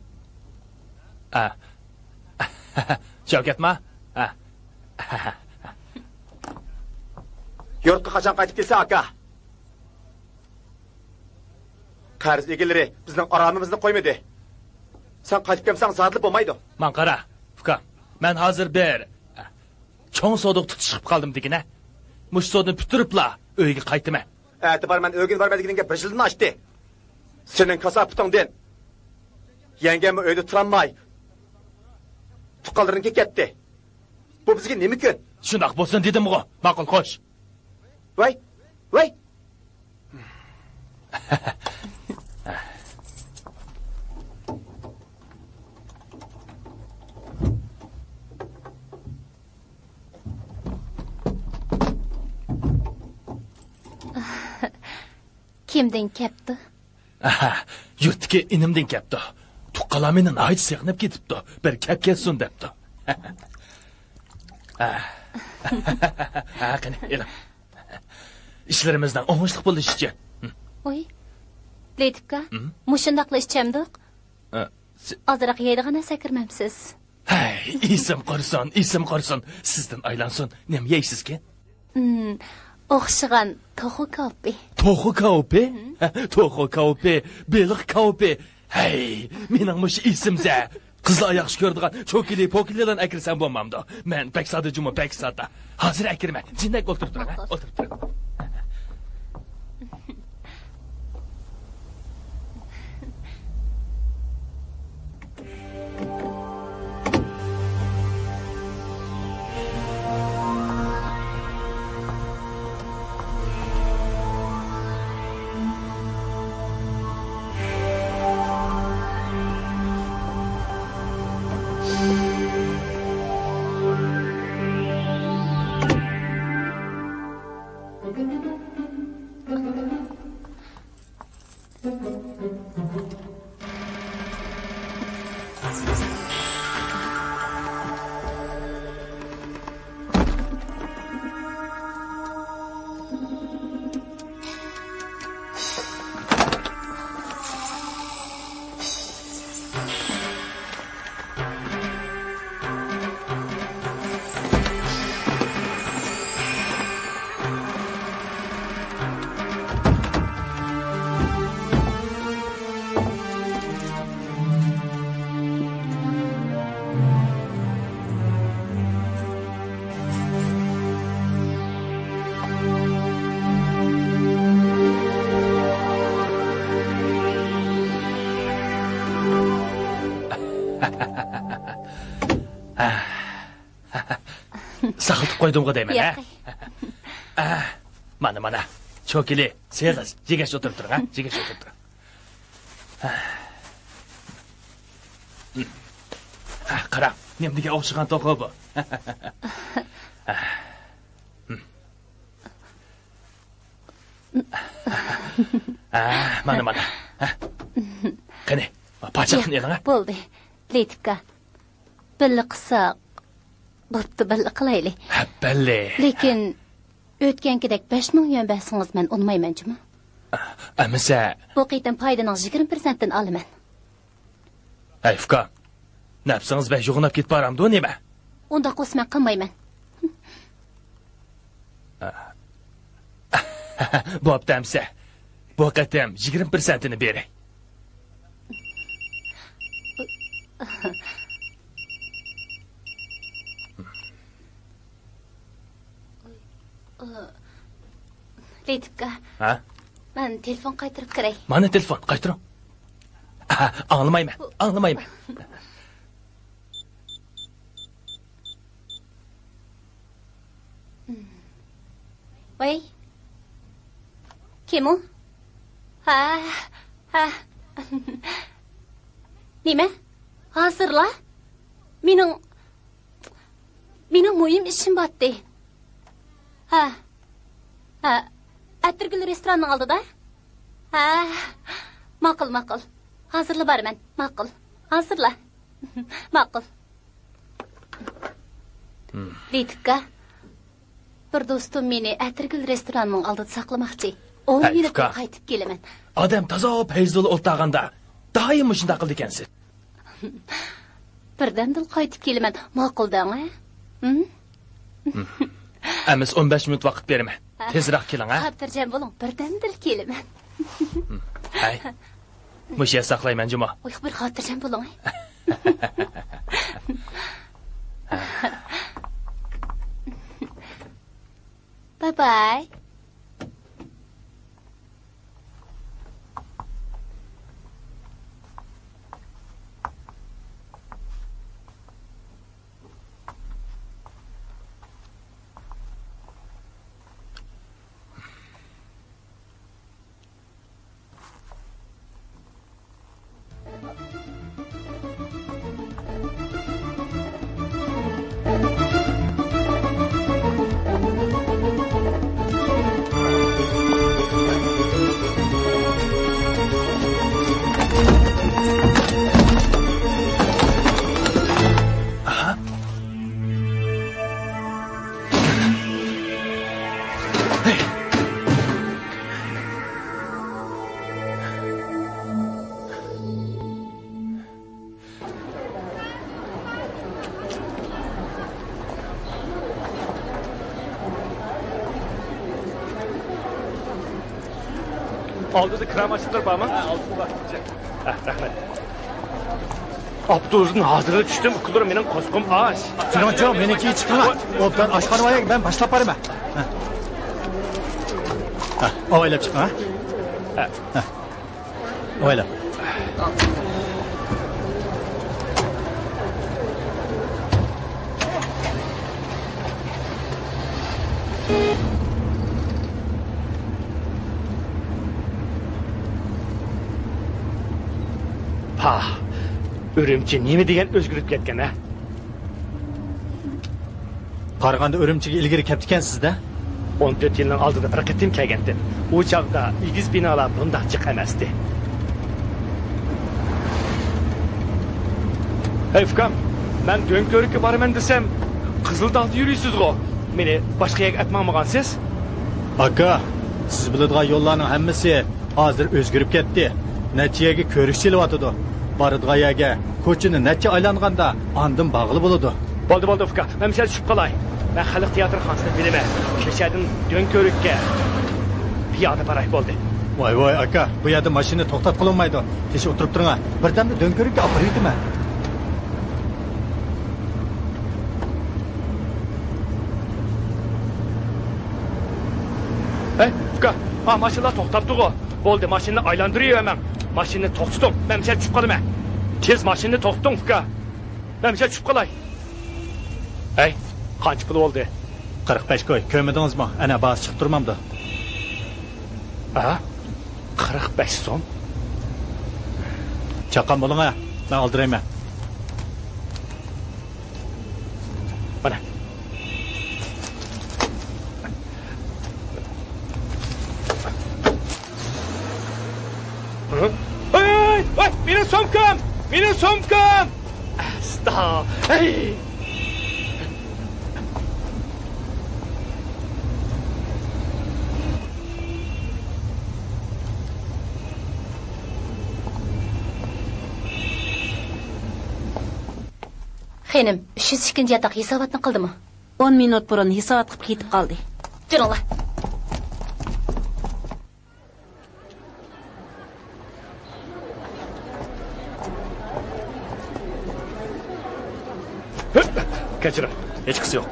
ئا. شەۋكەتما؟ ئا. يۇرتقا قاچان قايتىپ كېلىسەن، ئاكا؟ قەرز ئىگىلىرى بىزنىڭ ئارامىمىزنى قويمىدى. سەن قايتىپ كەلمىسەڭ زادىلا بولمايدۇ. ماڭا قارا، ئۇكام. مەن ھازىر بىر چوڭ سودىغا تۇتۇش قىلىپ قالدىم دېگىنە. مۇشۇ سودىنى پۈتتۈرۈپلا ئۆيگە قايتىمەن. ئەتىبار مەن ئۆيگە بارىمەن دېگىنىڭگە بىر يىلدىن ئاشتى. سېنىڭ كاساپىتىڭدىن يەڭگەممۇ ئۆيدە تۇرالماي، تۇغقانلىرىنىڭكىگە كەتتى. بۇ بىزگە نېمە كۈن؟ شۇنداق بولسۇن دېدىمغۇ. ماقۇل، خوش. ۋاي، ۋاي. كىمدىن كەپتۇ؟ ئاھا، يۇرتتىكى ئىنىمدىن كەپتۇ. تۇغقانلار مېنى ناھايىتى سېغىنىپ كېتىپتۇ. بىر كەپ كەتسۇن دەپتۇ. ھە، قېنى، ئېلىڭ. ئىشلىرىمىزنىڭ ئوڭۇشلۇق بولۇشى ئۈچۈن. ھە. ئوي، لېتىپكا، ھە؟ مۇشۇنداقلا ئىچەمدۇق؟ ھە، سى- ئازراق يەيدىغان نەرسە ئەكىرمەمسىز؟ ھەي، ئېسىم قۇرسۇن، ئېسىم قۇرسۇن. سىزدىن ئايلانسۇن، نېمە يەيسىزكىن؟ ئوخشىغان توخۇ كاۋىپى. توخۇ كاۋىپى؟ ھە، توخۇ كاۋىپى، بېلىق كاۋىپى. ھەي، مېنىڭ مۇشۇ ئېسىمزە. قىزلار ياخشى كۆرىدىغان چوكىلى، پوكىلىلارنى ئەكىرسەم بولمامدۇ؟ مەن بەك ساددا جۇمۇ، بەك ساددا. ھازىر ئەكىرىمەن. جىندەك ئولتۇرۇپ تۇرۇڭ، ھە؟ ئولتۇرۇپ تۇرۇڭ. ساقلىتىپ قويدۇمغۇ دەيمەن، ھە؟ ياق. ئا، مانا، مانا. چوكىلى، سېغىز، جىگەش ئولتۇرۇپ تۇرۇڭ، ھە؟ جىگەش ئولتۇرۇپ تۇرۇڭ. ئا، قاراڭ، نېمىگە ئوخشىغان توخۇ بۇ. ئا، مانا، مانا. قېنى، پاچاقنى ئېلىڭ، ھە؟ بولدى، لېتىپكا. بىللە قىلساق، بوپتۇ، بىللە قىلايلى. ھە، بەللى. لېكىن ئۆتكەنكىدەك بەش مىڭ يۈەن بەرسىڭىز مەن ئۇنىمايمەن جۇمۇ. ئەمىسە. بۇ قېتىم پايدىنىڭ يىگىرمە پىرسەنتتىن ئالىمەن. ھەي، ئۇكام، نەپسىڭىز بەك يوغىناپ كېتىپ بارامدۇ نېمە؟ ئۇنداق بولسا مەن قىلمايمەن. بوپتۇ ئەمىسە. بۇ قېتىم يىگىرمە پىرسەنتىنى بېرەي. لېتىپكا. ھە؟ مەن تېلېفون قايتۇرۇپ كىرەي. مانا تېلېفون، قايتۇرۇڭ. ئاھا، ئاڭلىمايمەن، ئاڭلىمايمەن. ۋەي. كىم ئۇ؟ ھە، ھە. نېمە؟ ھازىرلا؟ مېنىڭ، مېنىڭ مۇھىم ئىشىم بارتتى. ھە. ھە. ئەتىرگۈل رېستوراننىڭ ئالدىدا؟ ھە. ماقۇل، ماقۇل. ھازىرلا بارىمەن. ماقۇل. ھازىرلا. ماقۇل. لېتىپكا، بىر دوستۇم مېنى ئەتىرگۈل رېستورانىنىڭ ئالدىدا ساقلىماقچى. ئون ھەي، مىنۇتتا ئۇكا. قايتىپ كېلىمەن. ئادەم تازا پەيزۇللا ئولتۇرغاندا دائىم مۇشۇنداق قىلىدىكەنسىز. بىردەمدىلا قايتىپ كېلىمەن. ماقۇل دەڭ، ھە؟ ھىم؟ ئەمىسە ئون بەش مىنۇت ۋاقىت بېرىمەن. تېزرەك كېلىڭ، ھە؟ خاتىرجەم بولۇڭ، بىردەمدىلا كېلىمەن. ھەي. مۇشۇ يەردە ساقلايمەن جۇمۇ. ئۇيقۇ بىر خاتىرجەم بولۇڭ. باي باي. ئالدىدا كىرا ماشىنىلىرى بارمۇ؟ ھە، ئالدىدا بار. ھە، رەھمەت. ئاپتوبۇستىن ھازىرلا چۈشتۈم، ئۇكىلىرىم مېنىڭ قورسىقىم ئاچ. شۇنىڭ ئۈچۈن مېنىڭكىگە چىقىڭلار. ئوبدان ئاشخانىغا بارىمەن، مەن باشلاپ بارىمەن. ھە. ھە، ئاۋايلاپ چىقىڭ، ھە. ھە. ھە. ئاۋايلاپ. پاھ، ئۈرۈمچى نېمە دېگەن ئۆزگىرىپ كەتكەن ھە؟ قارىغاندا ئۈرۈمچىگە ئىلگىرى كەپتىكەنسىز-دە؟ ئون تۆت يىلنىڭ ئالدىدا بىر قېتىم كەلگەنتىم. ئۇ چاغدا ئېگىز بىنالار بۇنداق جىق ئەمەستى. ھەي ئۇكام، مەن دۆڭكۆۋرۈككە بارىمەن دېسەم، قىزىل داغدا يۈرىسىزغۇ. مېنى باشقا يەرگە ئەپ ماڭمىغانسىز؟ ئاكا، سىز بىلىدىغان يوللارنىڭ ھەممىسى ھازىر ئۆزگىرىپ كەتتى. نەچچە يەرگە كۆرۈكچە ئېلىۋاتىدۇ. بارىدىغان يەرگە كوچىنى نەچچە ئايلانغاندا ئاندىن بارغىلى بولىدۇ. بولدى، بولدى ئۇكا، مەن مۇشۇ يەردە چۈشۈپ قالاي. مەن خەلق تىياتىرخانىسىنى بىلىمەن. مۇشۇ يەردىن دۆڭكۆۋرۈككە پىيادە باراي، بولدى. ۋاي ۋاي ئاكا، بۇ يەردە ماشىنا توختاتقىلى بولمايدۇ. تېشى ئولتۇرۇپ تۇرۇڭ، بىردەمدە دۆڭكۆۋرۈككە ئاپىرىۋېتىمەن. ھەي ئۇكا، ھا ماشىنىلار توختاپتۇغۇ. بولدى، ماشىنىنى ئايلاندۇرۇۋەرمەڭ. ماشىنىنى توختىتىڭ، مەن مۇشۇ يەردە چۈشۈپ قالىمەن. تېز ماشىنىنى توختىتىڭ ئۇكا. مەن مۇشۇ يەردە چۈشۈپ قالاي. ھەي، قانچە پۇل بولدى؟ قىرىق بەش كوي، كۆرمىدىڭىزمۇ؟ ئەنە، باھاسى چىقىپ تۇرمامدۇ؟ ھە؟ قىرىق بەش سوم؟ چاققان بولۇڭ ھە، مەن ئالدىرايمەن. مانا. ھە؟ ۋاي، ۋاي، ۋاي، مېنىڭ سومكام! مېنىڭ سومكام! ئەستا! ھەي! خېنىم، ئۈچ يۈز ئىككىنچى ياتاق ھېساباتنى قىلدىمۇ؟ ئون مىنۇت بۇرۇن ھېسابات قىلىپ كېتىپ قالدى. جۈرۈڭلار. كەچۈرۈڭ، ھېچقىسى يوق.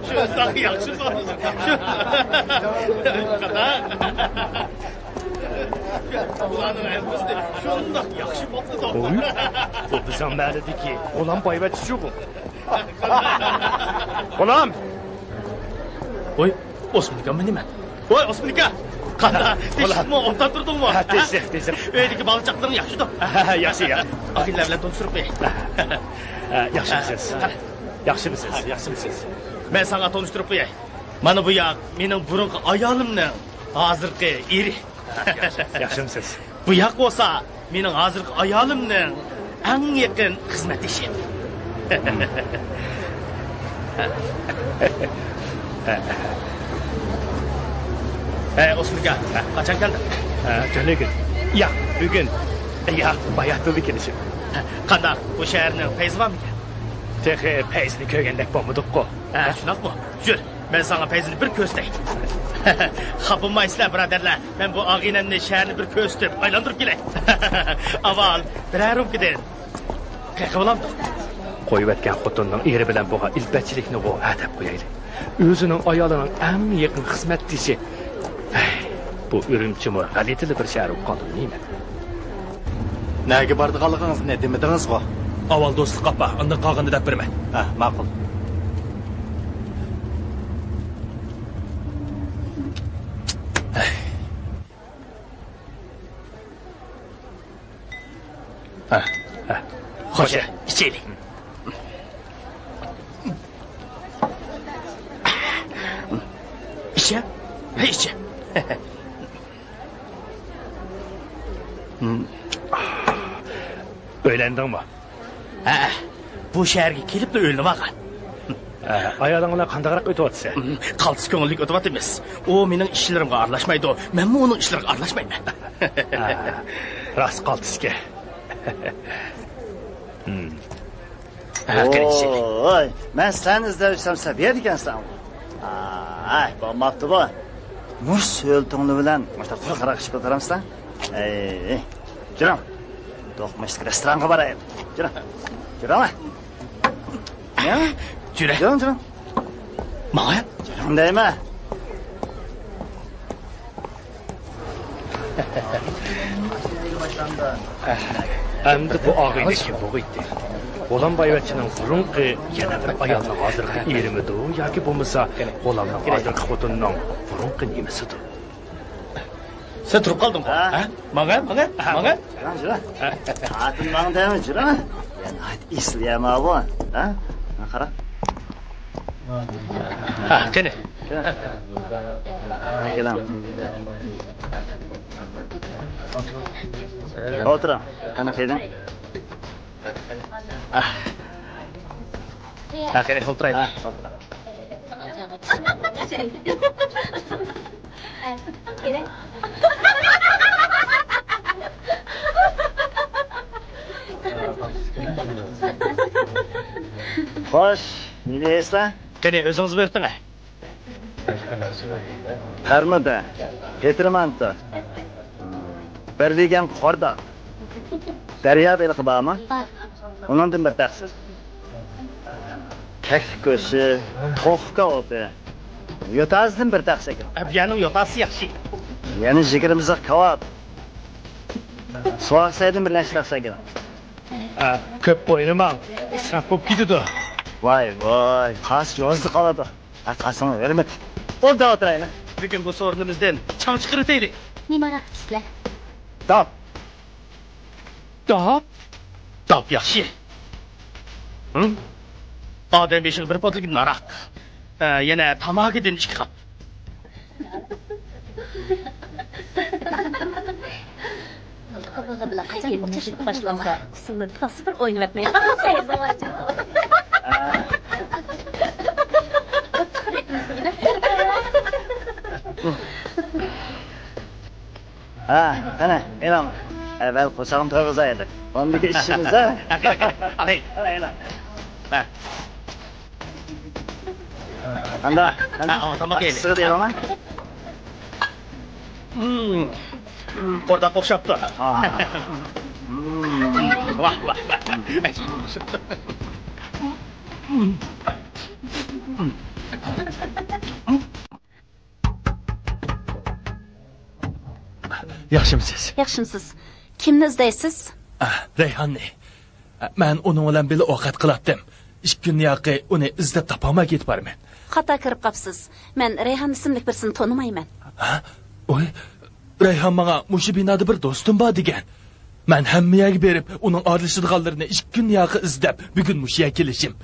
شۇنداق ياخشى بولدى. شۇنداق. بۇلارنىڭ ھەممىسى شۇنداق ياخشى بوپتۇ. ئوي، بۇ بىزنىڭ مەھەللىدىكى غۇلام بايۋەچچىچۇ بۇ. غۇلام! ۋوي، ئوسمان ئاكاممۇ نېمە؟ ۋوي، ئوسمان ئاكا! قانداق؟ تىنچلىقمۇ، ئوبدان تۇردۇڭمۇ؟ ھە، تىنچلىق، تىنچلىق. ئۆيدىكى بالا-چاقىلىرىڭ ياخشىدۇ؟ ھە، ھە، ياخشى، ياخشى. ئاغىنىلەر بىلەن تونۇشتۇرۇپ قوياي. ھە، ياخشىمۇسىز؟ ھە. ياخشىمۇسىز؟ ھە، ياخشىمۇسىز؟ مەن ساڭا تونۇشتۇرۇپ قوياي. مانا بۇ ياق مېنىڭ بۇرۇنقى ئايالىمنىڭ ھازىرقى ئېرى. ياخشىمۇسىز؟ بۇ ياق بولسا مېنىڭ ھازىرقى ئايالىمنىڭ ئەڭ يېقىن خىزمەتدىشى. ھەي، ئوسمان ئاكا، قاچان كەلدىڭ؟ ھە، تۈنۈگۈن. ياق، بۈگۈن. ياق، باياتىنلا كېلىشىم. قانداق، بۇ شەھەرنىڭ پەيزى بارمىكەن؟ تېخى پەيزىنى كۆرگەندەك بولمىدۇققۇ. ھە، شۇنداقمۇ؟ يۈر، مەن ساڭا پەيزىنى بىر كۆرسىتەي. خاپا بولمايسىلەر، بۇرادەرلەر. مەن بۇ ئاغىنەمنى شەھەرنى بىر كۆرسىتىپ، ئايلاندۇرۇپ كېلەي. ئاۋۋال بىرەر رومكىدىن قېقىۋالامدۇق؟ قويۇۋەتكەن خوتۇننىڭ ئېرى بىلەن بولغان ئىلپەتچىلىكنىغۇ ھە دەپ قويايلى. ئۆزىنىڭ ئايالىنىڭ ئەڭ يېقىن خىزمەتدىشى. ھەي، بۇ ئۈرۈمچىمۇ غەلىتىلا بىر شەھەر بولۇپ قالدىمۇ نېمە؟ نەگە بارىدىغانلىقىڭىزنى دېمىدىڭىزغۇ؟ ئاۋۋال دوستلۇققا ئاپا، ئاندىن قالغىنىنى دەپ بېرىمەن. ھە، ماقۇل. ھە، ھە. خوش، ئىچەيلى. ئىچە؟ ھەي، ئىچە. ئۆيلەندىڭمۇ؟ ھە، بۇ شەھەرگە كېلىپلا ئۆيلىنىۋالغان. ھە، ئايالىڭ بىلەن قانداقراق ئۆتۈۋاتىسەن؟ قالتىس كۆڭۈللۈك ئۆتۈۋاتىمىز. ئۇ مېنىڭ ئىشلىرىمغا ئارىلاشمايدۇ، مەنمۇ ئۇنىڭ ئىشلىرىغا ئارىلاشمايمەن. ھە، راست قالتىسكەن. ھە، قېرىندىشىم. ۋوي، مەن سەن ئىزدەۋچىسەم سەن بۇ يەردىكەنسەن. ئاي، بولماپتۇ بۇ. مۇشۇ سۆلىتىڭلار بىلەن مۇشۇنداق قۇرۇق قاراق ئىچىپ ئولتۇرامسىلەر؟ ئەي، جۈرۈڭ. دوقمۇشلۇق رېستورانغا بارايلى. جۈرۈڭ. جۈرۈڭلار. يا. جۈرە. جۈرۈڭ، جۈرۈڭ. ماڭا. جۈرۈڭ دەيمەن. ئەمدى بۇ ئاغىنە كىم بولغىيتتى؟ غۇلام بايۋەچچىنىڭ بۇرۇنقى يەنە بىر ئايالنىڭ ھازىرقى ئېرىمىدۇ ياكى بولمىسا غۇلامنىڭ ھازىرقى خوتۇنىنىڭ بۇرۇنقى نېمىسىدۇ؟ سەن تۇرۇپ قالدىڭغۇ؟ ھە؟ ھە؟ ماڭە، ماڭە، ھە، ماڭە. جۈرە، جۈرە. ھە. قاتىن ماڭ دەيمەن، جۈرە. يا، ناھايىتى ئېسىل يەرمۇ بۇ. ھە؟ ماڭا قارا. ھە، قېنى. كېلىڭ. ئولتۇرۇڭ. قېنى، قېنى. ھە، قېنى، ئولتۇرايلى. ھە، ئولتۇرۇڭ. خوش، نېمە دەيسىلەر؟ قېنى، ئۆزىڭىز بۇيرۇتۇڭ. پەرمۇدە، پېتىرمانتو، بېرلىگەن قورداق، دەريا بېلىقى بارمۇ؟ بار. ئۇنىڭدىن بىر تەخسە. كەكلىك گۆشى، توخۇ كاۋىپى، يوتازىدىن بىر تەخسە ئەكىل. ئە، بۇ يەرنىڭ يوتازىسى ياخشى. يەنە يىگىرمە زىق كاۋاپ. سۇۋاقسەيدىن بىر نەچچە تەخسە ئەكىل. ئە، كۆپ ئوينىماڭ، ئىسراپ بولۇپ كېتىدۇ. ۋاي، ۋاي، قاس يوزىدا قالىدۇ. ھە، قاسىڭنى ھۆرمەت. ئوبدان ئولتۇرايلى. بۈگۈن بۇ سورۇنىمىزدىن چاڭ چىقىرىۋېتەيلى. نېمە ئاراق ئىچىسىلەر؟ داپ. داپ؟ داپ ياخشى. ھىم؟ ئادەم بېشىغا بىر پوتىلكىدىن ھاراق. ھە، يەنە تاماكىدىن ئىككى قاپ. قىزىغا بىلەن قاچان ئۇچرىشىپ باشلىسا، ئۇسسۇلنى تاسا بىر ئوينىۋەتمەي. ھە، قېنى، ئېلىڭ. ئەۋەل قورساقنى تويغۇزايلى. ئاندىكى ئىشىمىز ھە. ئالاي. ئالاي. ھە. قانداق؟ ھە، تاماق يەيلى. ئىسسىغا دېيىلىڭە. قورداق ئوخشاپتۇ. ۋاھ، ۋاھ، ۋاھ. ياخشىمسىز؟ ياخشىمسىز؟ كىمنى ئىزدەيسىز؟ ئە، رەيھاننى. ئە، مەن ئۇنىڭ بىلەن بىللە ئوقەت قىلاتتىم. ئىككى كۈندىن ياقى ئۇنى ئىزدەپ تاپالماي كېتىپ بارىمەن. خاتا كىرىپ قاپسىز. مەن رەيھان ئىسىملىك بىرسىنى تونۇمايمەن. ھە؟ ئۇي، رەيھان ماڭا مۇشۇ بىنادا بىر دوستۇم بار دېگەن. مەن ھەممە يەرگە بېرىپ، ئۇنىڭ ئارىلىشىدىغانلىرىنى ئىككى كۈندىن ياقى ئىزدەپ، بۈگۈن مۇشۇ يەرگە كېلىشىم.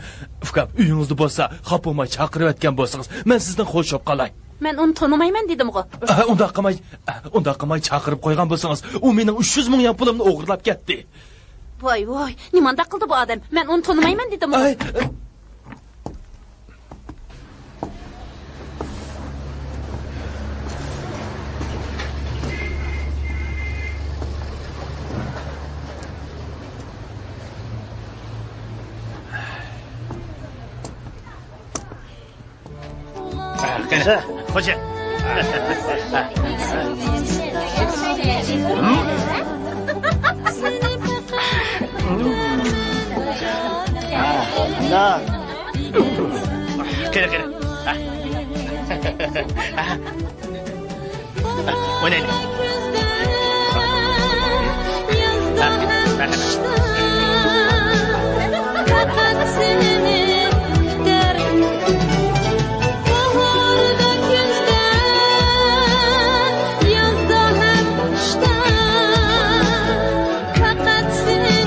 ئۇكام، ئۆيىڭىزدە بولسا، خاپا بولماي چاقىرىۋەتكەن بولسىڭىز، مەن سىزدىن خوش بولۇپ قالاي. مەن ئۇنى تونۇمايمەن دېدىمغۇ. ئە، ئۇنداق قىلماي، ئە، ئۇنداق قىلماي چاقىرىپ قويغان بولسىڭىز، ئۇ مېنىڭ ئۈچ يۈز مىڭ يۈەن پۇلۇمنى ئوغرىلاپ كەتتى. ۋاي، ۋاي، نېمانداق قىلدى بۇ ئادەم؟ مەن ئۇنى تونۇمايمەن دېدىمغۇ. ئاي، ئە، قېنى، خوجا. قېنى، قېنى. ئوينايلى. پەقەت سېنى كۈتەرمەن جانىم. باھاردا، كۈزدە، يازدا ھەم قىشتا، پەقەت سېنى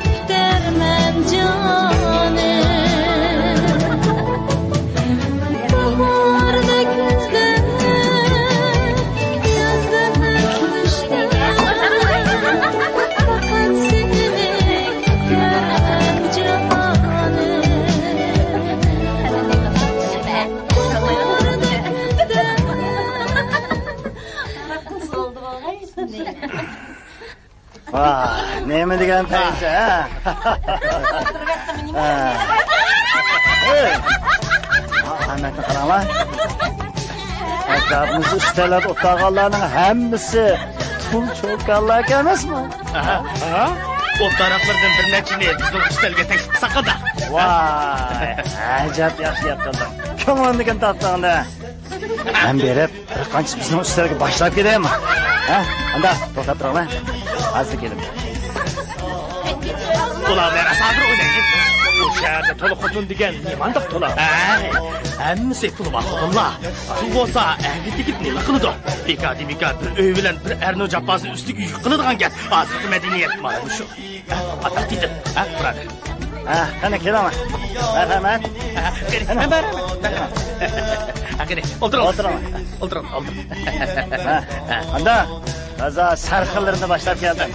كۈتەرمەن جانىم. باھاردا، كۈزدە. ۋاھ، نېمە دېگەن پەيزى، ھە؟ ھە. ئەي. ئەھمەتنى قاراڭلار. ئەتراپىمىزدا ئۈستەللەردە ئولتۇرغانلارنىڭ ھەممىسى تۇل چوكانلار ئەمەسمۇ؟ ئاھا، ئاھا. ئوتتۇرالىقلاردىن بىر نەچچىنى بىزنىڭ ئۈستەلگە تەكلىپ قىلساق قانداق؟ ۋاي، ئەجەب ياخشى گەپ قىلدىڭ. كۆڭلۈمدىكىنى تاپتىڭ-دە. مەن بېرىپ، بىر قانچىسى بىزنىڭ ئۈستەلگە باشلاپ كېلەيمۇ؟ ھە؟ ئاندا توختاپ تۇرۇڭلار. ھازىر كېلىمەن. ئۇلار بىلەن ھازىر ئوينايلى. بۇ شەھەردە تولا خوتۇن دېگەن نېمانداق تولا؟ ھە، ھەممىسى پۇلى بار خوتۇنلار. پۇل بولسا ئەرگە تېگىپ نېمە قىلىدۇ؟ بىكاردىن بىكار بىر ئۆي بىلەن بىر ئەرنىڭ جاپاسىنى ئۈستىگە يۈك قىلىدىغان گەپ. ھازىرقى مەدەنىيەت مانا مۇشۇ. ھە، ئاتاق دېدىم. ھە، بۇرادەر. ھە، قېنى، كېلىڭلار. مەرھەمەت. ھە، قېنى، قېنى. مەن بارىمەن. ھە، قېنى، ئولتۇرۇڭ. ئولتۇرۇڭ. ئولتۇرۇڭ، ئولتۇرۇڭ. ھە، ھە. ئاندا تازا سەرخىللىرىنى باشلاپ كەلدىم.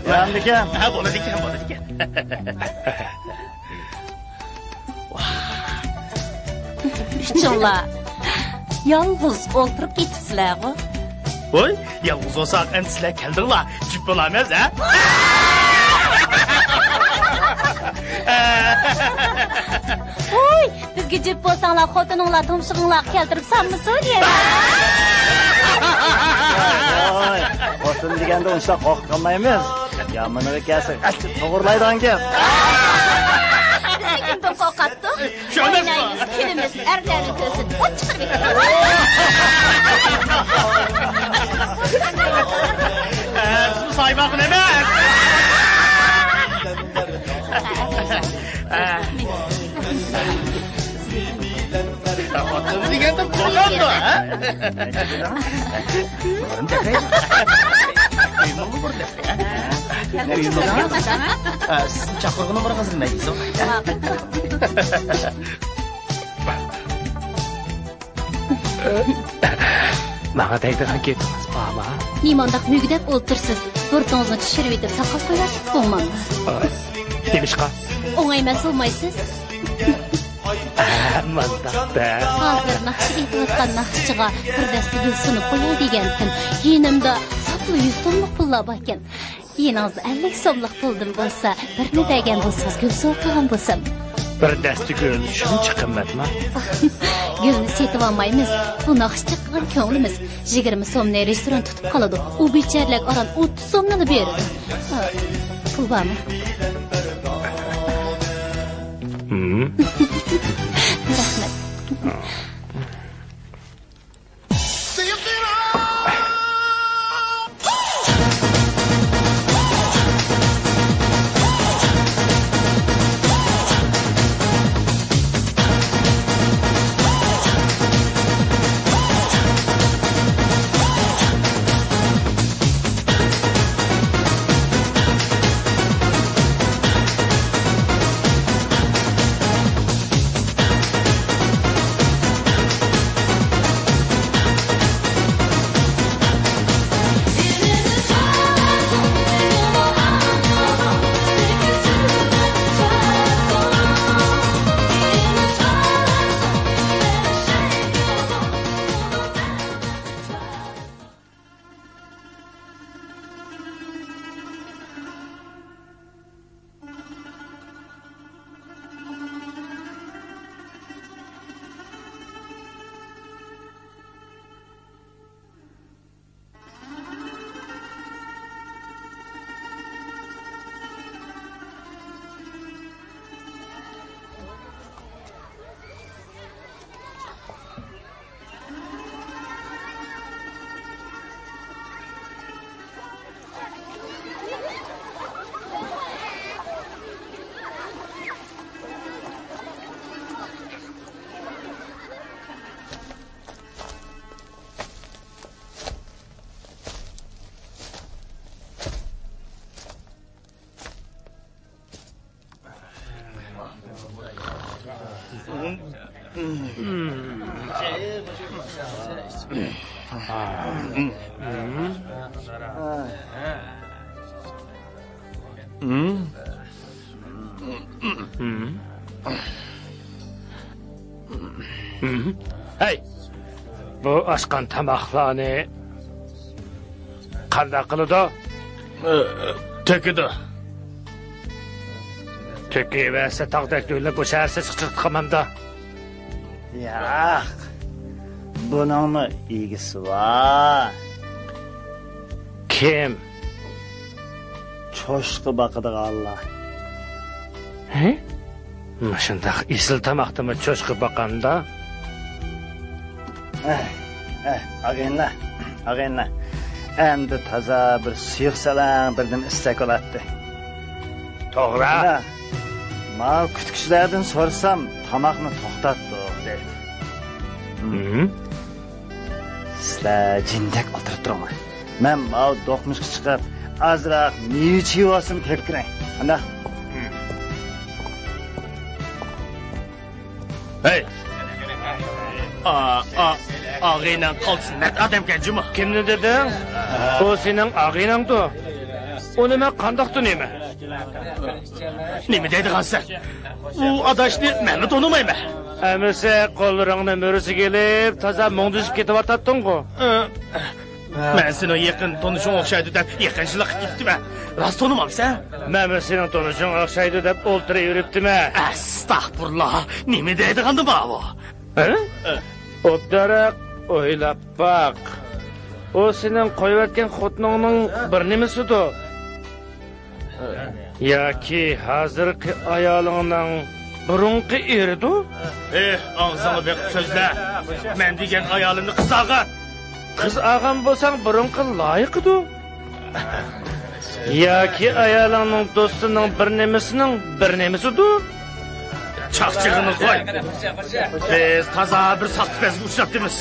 بولامدىكەن؟ ھە، بولىدىكەن، بولىدىكەن. ئۈچۈڭلار يالغۇز ئولتۇرۇپ كېتىپسىلەرغۇ؟ ۋوي، يالغۇز بولساق، ئەمدى سىلەر كەلدىڭلار، جۈپ بولامىز، ھە؟ ۋوي، بىزگە جۈپ بولساڭلار، خوتۇنۇڭلار تۇمشۇقۇڭلارغا كەلتۈرۈپ سالمىسۇن، يەنە. ۋوي، خوتۇن دېگەندە ئۇنچىلىك قورقۇپ قالمايمىز. يامىنىغا كەلسە، ئەسلى توغرىلايدىغان گەپ. بىز كىمدىن قورقاتتۇق؟ شۇ ئەمەسمۇ؟ ئوينايمىز، كۈلىمىز، ئەرلەرنىڭ كۆزىدىن ئوت چىقىرىۋېتىمىز. ئە، بىزمۇ سايماققۇن ئەمەس. ئە. خوتۇن دېگەندە بولامدۇ، ھە؟ ئۆيمۇ بۇ بىر دەپ. ئە، سىزنى چاقىرغىنىم بىر قىزىم مەيلىسۇ. ماڭا دەيدىغان گېپىڭىز بارمۇ؟ نېمانداق مۈگدەپ ئولتۇرسىز؟ بۇرۇتىڭىزنى چۈشۈرۈۋېتىپ، ساقال قويۇۋەتسىڭىز بولمامدۇ؟ نېمىشقا؟ ئوڭايمەن سولمايسىز. مانداق-دە. ھازىر ناخشا ئېيتىۋاتقان ناخشىچىغا بىر دەستە گۈل سۇنۇپ قوياي دېگەنتىم. يېنىمدا ساپ يۈز سوملۇق پۇللار باركەن. يېنىڭىزدا ئەللىك سوملۇق پۇلدىن بولسا، بىرنى بەرگەن بولسىڭىز، گۈل سوۋغا قىلغان بولسام. بىر دەستە گۈل شۇنچە قىممەتما؟ گۈلنى سېتىۋالمايمىز. بۇ ناخشا چىققان كۆڭلىمىز. يىگىرمە سومنى رېستوران تۇتۇپ قالىدۇ. ئۇ بىچارىلەرگە ئاران ئوتتۇز سومنىلا بېرىدۇ. ئا، پۇل بارمۇ؟ ھىم. رەھمەت. ھەي، بۇ ئاشقان تاماقلارنى قانداق قىلىدۇ؟ ئە، تۆكىدۇ. تۆكۈۋەرسە تاغدەك دۆۋىلەپ بۇ شەھەر سېسىق چىقىپ قالمامدۇ؟ ياق، بۇنىڭمۇ ئىگىسى بار. كىم؟ چوشقا باقىدىغانلار. ھە؟ مۇشۇنداق ئېسىل تاماقتىمۇ چوشقا باقامدا؟ ئەھ، ئەھ، ئاغىنىلەر، ئاغىنىلەر. ئەمدى تازا بىر سۇيۇق سەلەڭ بىردىن ئىچسەك بولاتتى. توغرا. ماۋۇ كۈتكۈچىلەردىن سورىسام، تاماقنى توختاتتۇق دەيدۇ. ھىم؟ سىلەر جىندەك ئولتۇرۇپ تۇرۇڭلار. مەن ماۋۇ دوقمۇشقا چىقىپ، ئازراق مېۋە چىۋىۋالسام تېپىپ كىرەي. قانداق؟ ھەي! ئا، ئا، ئاغىنەڭ قالتىس مەرد ئادەمكەن جۇمۇ. كىمنى دېدىڭ؟ ئۇ سېنىڭ ئاغىنەڭدۇ. ئۇنى مەن قانداق تونۇيمەن؟ نېمە دەيدىغانسەن؟ ئۇ ئاداشنى مەنمۇ تونۇمايمەن. ئەمىسە قوللىرىڭنى مۈرىسىگە ئېلىپ، تازا مۇڭدىشىپ كېتىۋاتاتتىڭغۇ؟ ئە، مەن سېنىڭ يېقىن تونۇشۇڭ ئوخشايدۇ دەپ يېقىنچىلىق قىلىپ كېتىپتىمەن. راست تونۇمامسەن؟ مەنمۇ سېنىڭ تونۇشۇڭ ئوخشايدۇ دەپ ئولتۇرۇۋېرىپتىمەن. ئەستەغپۇرۇللا، نېمە دەيدىغاندۇ ماۋۇ؟ ھە؟ ئوبدانراق ئويلاپ باق. ئۇ سېنىڭ قويۇۋەتكەن خوتۇنۇڭنىڭ بىر نېمىسىدۇ؟ ياكى ھازىرقى ئايالىڭنىڭ بۇرۇنقى ئېرىدۇ؟ ئېھ، ئاغزىڭنى بېقىپ سۆزلە. مەن دېگەن ئايالىمنى قىز ئالغان. قىز ئالغان بولساڭ، بۇرۇنقى لايىقىدۇ. ياكى ئايالىڭنىڭ دوستىنىڭ بىر نېمىسىنىڭ بىر نېمىسىدۇ. چاقچىقىنى قوي. بىز تازا بىر ساختىپەزگە ئۇچراپتىمىز.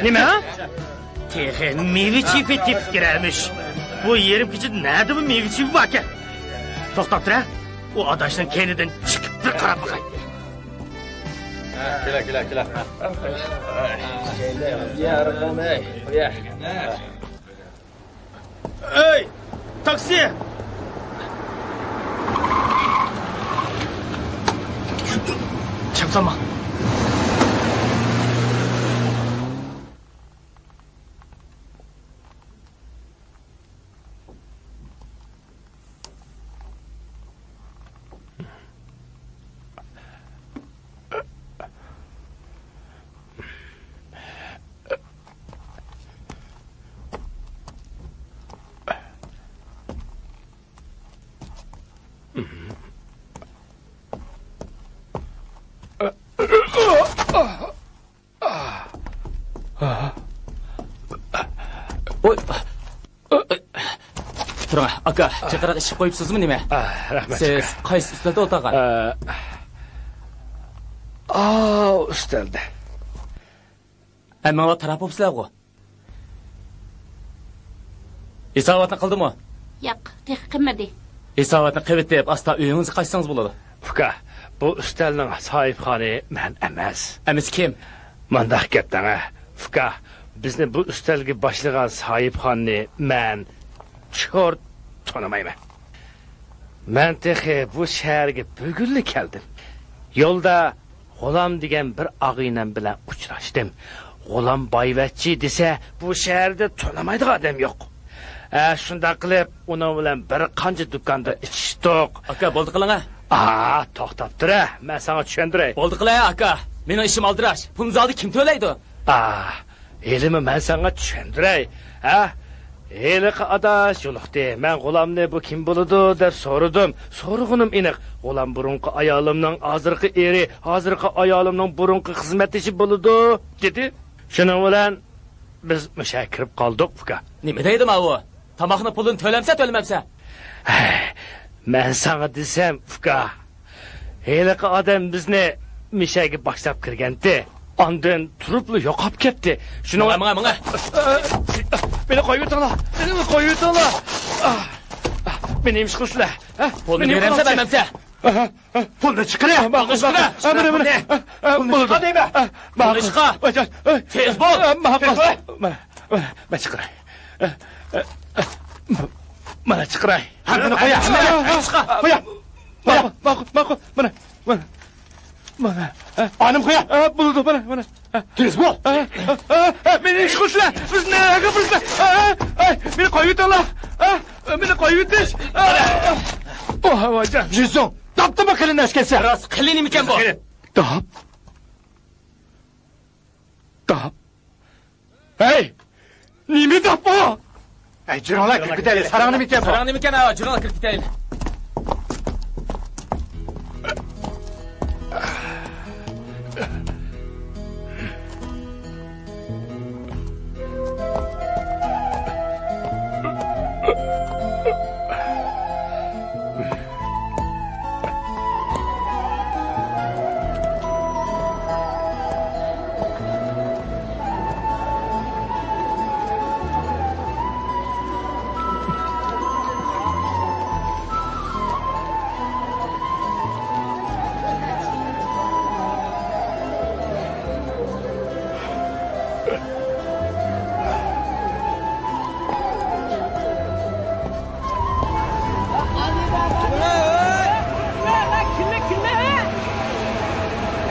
نېمە؟ تېخى مېۋە چېپى تېپىپ كىرەرمىش. بۇ يېرىم كېچىدە نەدىمۇ مېۋە چېپى باركەن؟ توختاپ تۇرە. ئۇ ئاداشنىڭ كەينىدىن چىقىپ بىر قاراپ باقاي. كېلە، كېلە، كېلە. ئەي، تاكسى! چاپسانما. چىقىرىق ئىشىپ قويۇپسىزمۇ نېمە؟ ئا، رەھمەت، سىز ئۇكا. قايسى ئۈستەلدە ئولتۇرغان؟ ئا، ئاۋۇ ئۈستەلدە. ھەممىڭلار تاراپ بوپسىلەرغۇ؟ ھېساباتنى قىلدىمۇ؟ ياق، تېخى قىلمىدى. ھېساباتنى قىلىۋېتىپ، ئاستا ئۆيىڭىزگە قايتسىڭىز بولىدۇ. ئۇكا، بۇ ئۈستەلنىڭ ساھىبخانى مەن ئەمەس. ئەمىسە كىم؟ مانداق گەپ دەڭە. ئۇكا، بىزنى بۇ ئۈستەلگە باشلىغان ساھىبخاننى مەن چورت تونۇمايمەن. مەن تېخى بۇ شەھەرگە بۈگۈنلا كەلدىم. يولدا غۇلام دېگەن بىر ئاغىنەم بىلەن ئۇچراشتىم. غۇلام بايۋەچچە دېسە، بۇ شەھەردە تونۇمايدىغان ئادەم يوق. ھە، شۇنداق قىلىپ، ئۇنىڭ بىلەن بىر قانچە دۇكاندا ئىچىشتۇق. ئاكا، بولدى قىلىڭە. ئا، توختاپ تۇرە، مەن ساڭا چۈشەندۈرەي. بولدى قىلە، ئاكا. مېنىڭ ئىشىم ئالدىراش. پۇلنى زادى كىم تۆلەيدۇ؟ ئا، ھېلىمۇ مەن ساڭا چۈشەندۈرەي، ھە؟ ھېلىقى ئاداش يولۇقتى. مەن غۇلامنى بۇ كىم بولىدۇ دەپ سورىدىم. سورىغىنىم ئېنىق. غۇلام بۇرۇنقى ئايالىمنىڭ ھازىرقى ئېرى، ھازىرقى ئايالىمنىڭ بۇرۇنقى خىزمەتدىشى بولىدۇ، دېدى. شۇنىڭ بىلەن بىز مۇشۇ يەرگە كىرىپ قالدۇق، ئۇكا. نېمە دەيدۇ ماۋۇ؟ تاماقنىڭ پۇلىنى تۆلەمسە تۆلىمەمسە؟ مەن ساڭا دېسەم، ئۇكا، ھېلىقى ئادەم بىزنى مۇشۇ يەرگە باشلاپ كىرگەنتى. ئاندىن تۇرۇپلا يوقاپ كەتتى. شۇنىڭ ماڭا، ماڭا، ماڭا. مېنى قويۇۋېتىڭلار. مېنى قويۇۋېتىڭلار. مېنى نېمە ئىش قىلىسىلەر؟ ھە؟ پۇلنى بېرەمسە، بېرەمسە؟ ئاھا، ئاھا. پۇلنى چىقىرە. ماقۇل، پۇلنى چىقىرە. ھە، بېرىمەن. پۇلنى. ھە، ھە، پۇلنى بولىدۇ. چىقار دەيمەن. ھە، پۇلنى ماقۇل. چىقار. ھە، ماقۇل. چىقار. مانا، مانا، مانا چىقىراي. ھە، مانا چىقىراي. ھە، بۇنى قويا. ھە، ھە، چىقار. قويا. ماقۇل، ماقۇل، ماقۇل. مانا، مانا، مانا. ھە. ئانىم قويا. ھە، بولىدۇ، مانا، مانا. ھە. تېز بول. ھە، ھە، ھە، ھە، مېنى ئىش قىلسىلەر. بىز نەگە بىرسە. ھە، ھە، ھە، مېنى قويۇۋېتىڭلار. ھە، مېنى قويۇۋېتىش. ھە. ئوھ، ھاۋاجان. جېسۇڭ، تاپتىمۇ قېلىن ئەسكەرسە؟ راست، قېلىن ئىكەن بۇ. داپ. داپ. ھەي! نېمە داپ بۇ؟ ھەي، جۈرۈڭلار، كىرىپ كېتەيلى. ساراڭ نېمىكەن بۇ؟ ساراڭ نېمىكەن، ھاۋا، جۈرۈڭلار، كىرىپ كېتەيلى.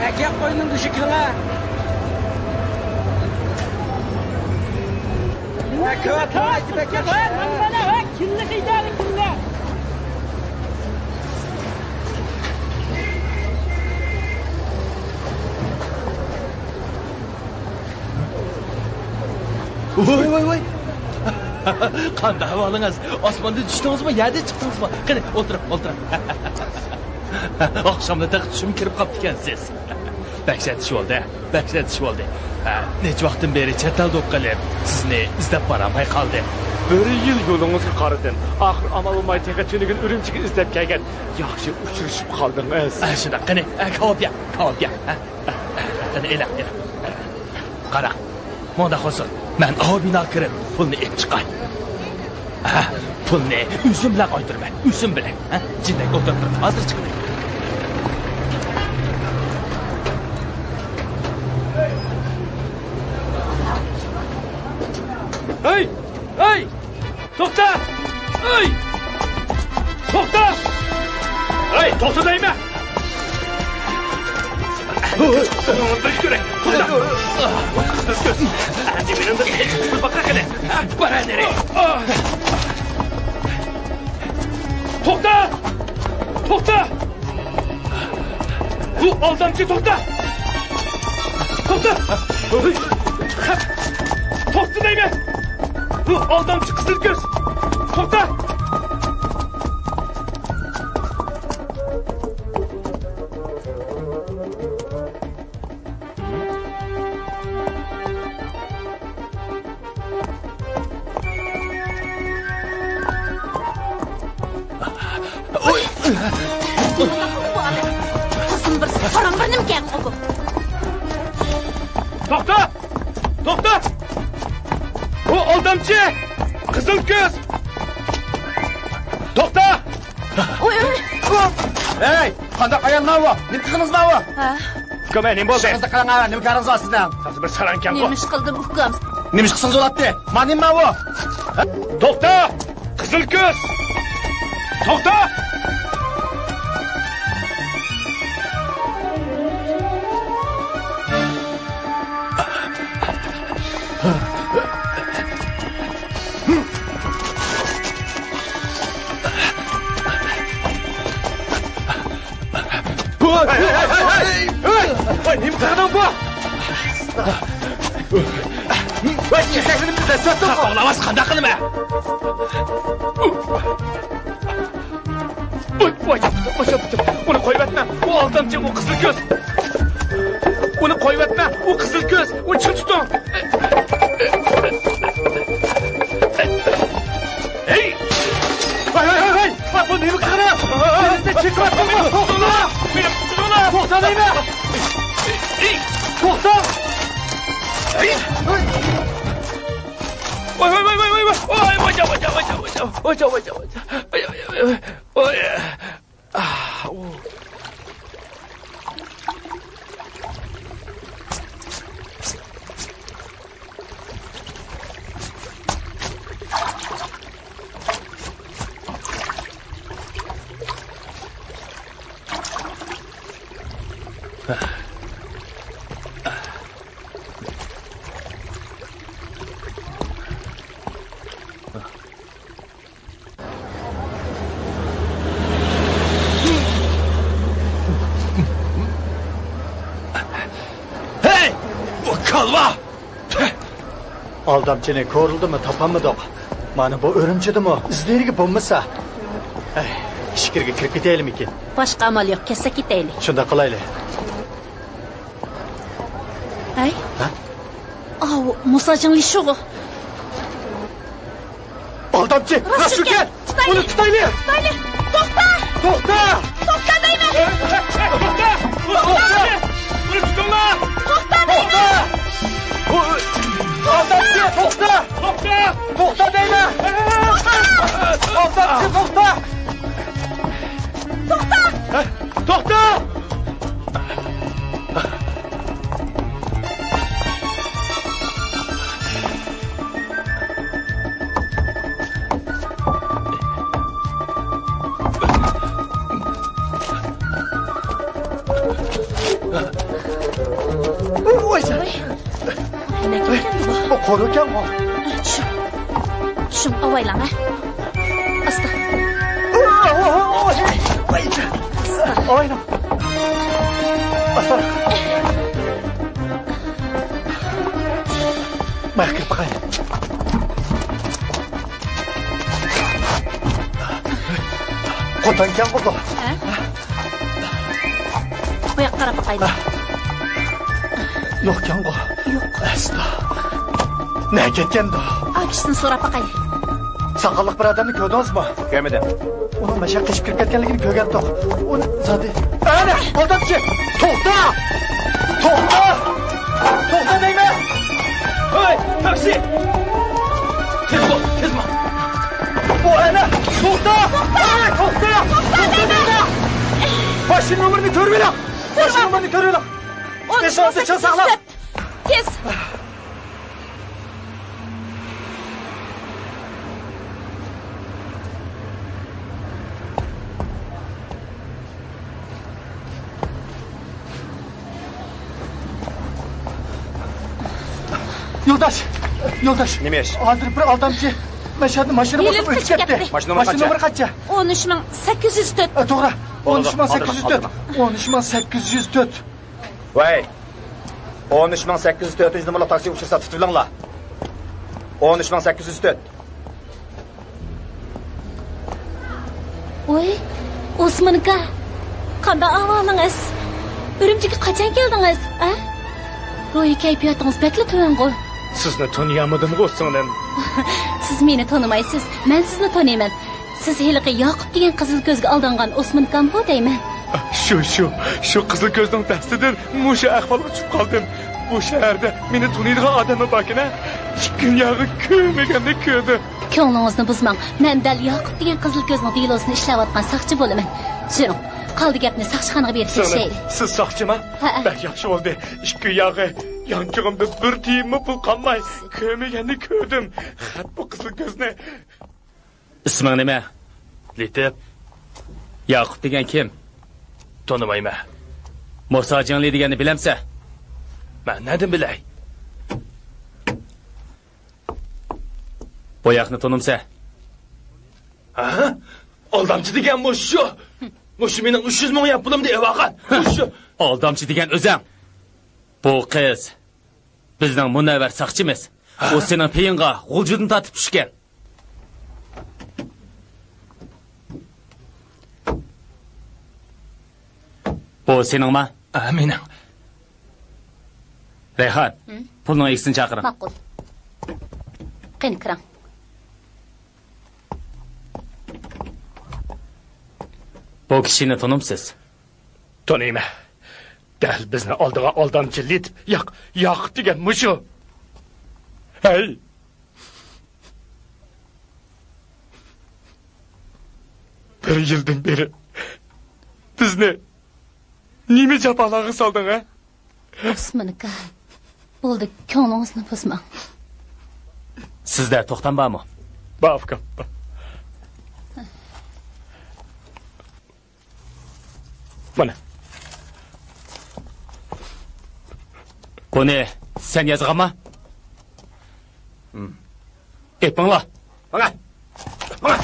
ئەكەپ قوينىڭ گۆشى كىلىڭە. ئەكەپ قوي، ئەكەپ قوي. مانا، مانا، ھە، كىللە قىيدالى كىللە. ۋوي، ۋوي، ۋوي! قانداق ئەھۋالىڭىز؟ ئاسماندىن چۈشتىڭىزمۇ، يەردىن چىقتىڭىزمۇ؟ قېنى، ئولتۇرۇڭ، ئولتۇرۇڭ. ئاخشاملا تېخى چۈشۈم كىرىپ قاپتىكەنسىز. بەك سەت ئىش بولدى، بەك سەت ئىش بولدى. ھە، نەچچە ۋاقىتتىن بېرى چەت ئەلدە بولۇپ قېلىپ، سىزنى ئىزدەپ بارالماي قالدىم. بىر يىل يولىڭىزغا قارىدىم. ئاخىر ئامال بولماي تېخى تۈنۈگۈن ئۈرۈمچىگە ئىزدەپ كەلگەن. ياخشى ئۇچرىشىپ قالدىڭىز. ھە، شۇنداق. قېنى، ھە، كاۋاپ يەڭ، كاۋاپ يەڭ. ھە؟ قېنى، ئېلىڭ، ئېلىڭ. قاراڭ، مۇنداق بولسۇن، مەن ئاۋۇ بىناغا كىرىپ، پۇلنى ئېلىپ چىقاي. ھە، پۇلنى ئۆزۈم بىلەن قايتۇرىمەن، ئۆزۈم بىلەن. ھە؟ جىندەك ئولتۇرۇپ تۇرۇڭ، ھازىر چىقىمەن. ھەي! ھەي! توختا! ئەي! توختا! ئەي، توختا دەيمەن! بىر كۆرەي، توختا! ئەمدى مېنىڭدىن قېچىپ قۇتۇلۇپ باققىن قېنى! بارا نېرى! توختا! توختا! بۇ ئالدامچى، توختا! توختا! توختا دەيمەن! بۇ ئالدامچى قىزىل كۆز! توختا! چى! قىزىل كۆز! توختا! ئوي، ئوي. ھەي، قانداق ئايال ماۋۇ؟ نېمە قىلدىڭىز ماۋۇ؟ ھە؟ ئۇكام، نېمە بولدى؟ شۇڭىزدا قاراڭ، نېمە كارىڭىز بار سىزنىڭ؟ سىز بىر ساراڭكەنغۇ. نېمە ئىش قىلدىم ئۇكام؟ نېمە ئىش قىلسىڭىز بولاتتى؟ ما نېمە ماۋۇ؟ توختا! قىزىل كۆز! توختا! ۋاي، ۋاي، ۋاي، ۋاي! ۋاي، نېمە قىلدىڭ بۇ؟ ۋاي، كېسەكلىرىمنى دەسسەتتىڭ! قاپاڭلاماس، قانداق قىلىمەن؟ ۋاي، ۋاي، ۋاي، ۋاي! ئۇنى قويۇۋەتمە، ئۇ ئالدامچى، ئۇ قىزىل كۆز! ئۇنى قويۇۋەتمە، ئۇ قىزىل كۆز! ئۇنى چىڭ تۇتۇڭ! ھەي! ۋاي، ۋاي، ۋاي، ۋاي! ۋاي، بۇ نېمە قىلغىنى؟ بىزنى چېكىۋەتتىڭمۇ؟ توختا! مېنى قۇتۇلدۇرۇڭلار! توختا دەيمەن! توختا! ۋاي، ۋاي، ۋاي، ۋاي، ۋاي! ۋاي، ۋاي، ۋاي، ۋاي! ۋاي، ۋاي، ۋاي، ۋاي! ۋاي، ۋاي، ۋاي، ۋاي! ۋاي، ۋاي، ۋاي، ۋاي! ۋاي! ھەي! بۇ كالۋا! ئالدامچىنى كورلىدىمۇ تاپالمىدۇق. مانا بۇ ئۈرۈمچىدىمۇ ئىزلىرىگە بولمىسا. ھەي، ئىچكىرىگە كىرىپ كېتەيلىمىكىن؟ باشقا ئامال يوق، كەتسەك كېتەيلى. شۇنداق قىلايلى. ھەي؟ ھە؟ ئاۋۇ، موساجىڭ لىشۇغۇ. ئالدامچى! راشۇكەن! راشۇكەن! تۇتايلى! ئۇنى تۇتايلى! تۇتايلى! توختا! توختا! توختا دەيمەن! توختا! توختا! ئۇنى تۇتۇڭلار! توختا دەيمەن! توختا! ئالدامچى! توختا! توختا! توختا دەيمەن! توختا! ئالدامچى! توختا! توختا! توختا! ۋاي! نېمە ئىكەن بۇ؟ بۇ قورۇ ئىكەنغۇ. چۈشۈڭ. چۈشۈڭ، ئاۋايلاڭ، ھە؟ ئاستا. ئاۋايلاڭ. ئاستا. ماياق كىرىپ باقايلى. قوتانكەنغۇ بۇ؟ ھە؟ بۇياققا قاراپ باقايلى. يوقكەنغۇ؟ يوق. ئەستا. نەگە كەتكەندۇ؟ ئاكىسىدىن سوراپ باقايلى. ساقاللىق بىر ئادەمنى كۆردىڭىزمۇ؟ كۆرمىدىم. ئۇنىڭ مەشەدە قېچىپ كىرىپ كەتكەنلىكىنى كۆرگەنتۇق. ئۇنى زادى. ئەنە، ئالدامچى! توختا! توختا! توختا دەيمەن! ھەي، تاكسى! تېز بول، تېز بول! بۇ ئەنە! توختا! ھەي، توختا! توختا دەيمەن! ماشىنا نومۇرىنى كۆرۈۋېلىڭ! ماشىنا نومۇرىنى كۆرۈۋېلىڭ! ئون ئۈچ، ئون سەككىز، ساقلاڭ! تېز! يولداش! يولداش! نېمە ئىش؟ ھازىر بىر ئالدامچى مەشەدە ماشىنا بوسۇپ ئۆتۈپ كەتتى. ماشىنا نومۇرى قانچە؟ ئون ئۈچ مىڭ سەككىز يۈز تۆت. ئە، توغرا. ئون ئۈچ مىڭ سەككىز يۈز تۆت. ئون ئۈچ مىڭ سەككىز يۈز تۆت. ۋەي! ئون ئۈچ مىڭ سەككىز يۈز تۆتىنچى نومۇرلۇق تاكسى ئۇچرىسا تۇتۇۋېلىڭلار. ئون ئۈچ مىڭ سەككىز يۈز تۆت. ۋوي، ئوسمانكا، قانداق ئەھۋالىڭىز؟ ئۈرۈمچىگە قاچان كەلدىڭىز، ھە؟ روھىي كەيپىياتىڭىز بەكلا تۆۋەنغۇ. سىزنى تونۇيالمىدىمغۇ، سىڭلىم؟ سىز مېنى تونۇمايسىز، مەن سىزنى تونۇيمەن. سىز ھېلىقى ياقۇپ دېگەن قىزىل كۆزگە ئالدانغان ئوسمانكامغۇ دەيمەن. شۇ، شۇ، شۇ قىزىل كۆزنىڭ دەستىدىن مۇشۇ ئەھۋالغا چۈشۈپ قالدىم. بۇ شەھەردە مېنى تونۇيدىغان ئادەممۇ باركەن-ھە؟ ئىككى كۈن ياغى كۆرمىگەننى كۆردۈم. كۆڭلىڭىزنى بۇزماڭ. مەن دەل ياقۇپ دېگەن قىزىل كۆزنىڭ دېلوسىنى ئىشلەۋاتقان ساقچى بولىمەن. يۈرۈڭ، قالدى گەپنى ساقچىخانىغا بېرىپ سىڭلىم، تەكشۈرەيلى. سىز ساقچىما؟ ھەئە. بەك ياخشى بولدى. ئىككى كۈن ياغى يانچۇقۇمدا بىر تىيىنمۇ پۇل قالماي، كۆرمىگەننى كۆردۈم. خەت بۇ قىزىل كۆزنى. ئىسمىڭ نېمە؟ لېتىپ. ياقۇپ دېگەن كىم؟ تونۇمايمەن. موسا جىڭلى دېگەننى بىلەمسە؟ مەن نەدىن بىلەي؟ بوياقنى تونۇمسە؟ ھە؟ ئالدامچى دېگەن مۇشۇ. مۇشۇ مېنىڭ ئۈچ يۈز مىڭ ياپ پۇلۇمنى ئېلىۋالغان. مۇشۇ. ئالدامچى دېگەن ئۆزەڭ. بۇ قىز بىزنىڭ مۇنەۋۋەر ساقچىمىز. ھە؟ ئۇ سېنىڭ پېيىڭغا غۇلجىدىن تارتىپ چۈشكەن. بۇ سېنىڭما؟ ھە، مېنىڭ. رەيھان، ھە؟ پۇلنىڭ ئىگىسىنى چاقىرىڭ. ماقۇل. قېنى، كىرىڭ. بۇ كىشىنى تونۇمسىز؟ تونۇيمەن. دەل بىزنى ئالدىغا ئالدامچى لېتىپ، ياق، ياقۇپ دېگەن مۇشۇ. ھەي! بىر يىلدىن بېرى بىزنى نېمە جاپالارغا سالدىڭ، ھە؟ ئوسمان ئاكا، بولدى، كۆڭلىڭىزنى بۇزماڭ. سىزدە توختام بارمۇ؟ بار، ئۇكام، بار. مانا. بۇنى سەن يازغانما؟ ھىم. ئېپىڭلار. ماڭا. ماڭا.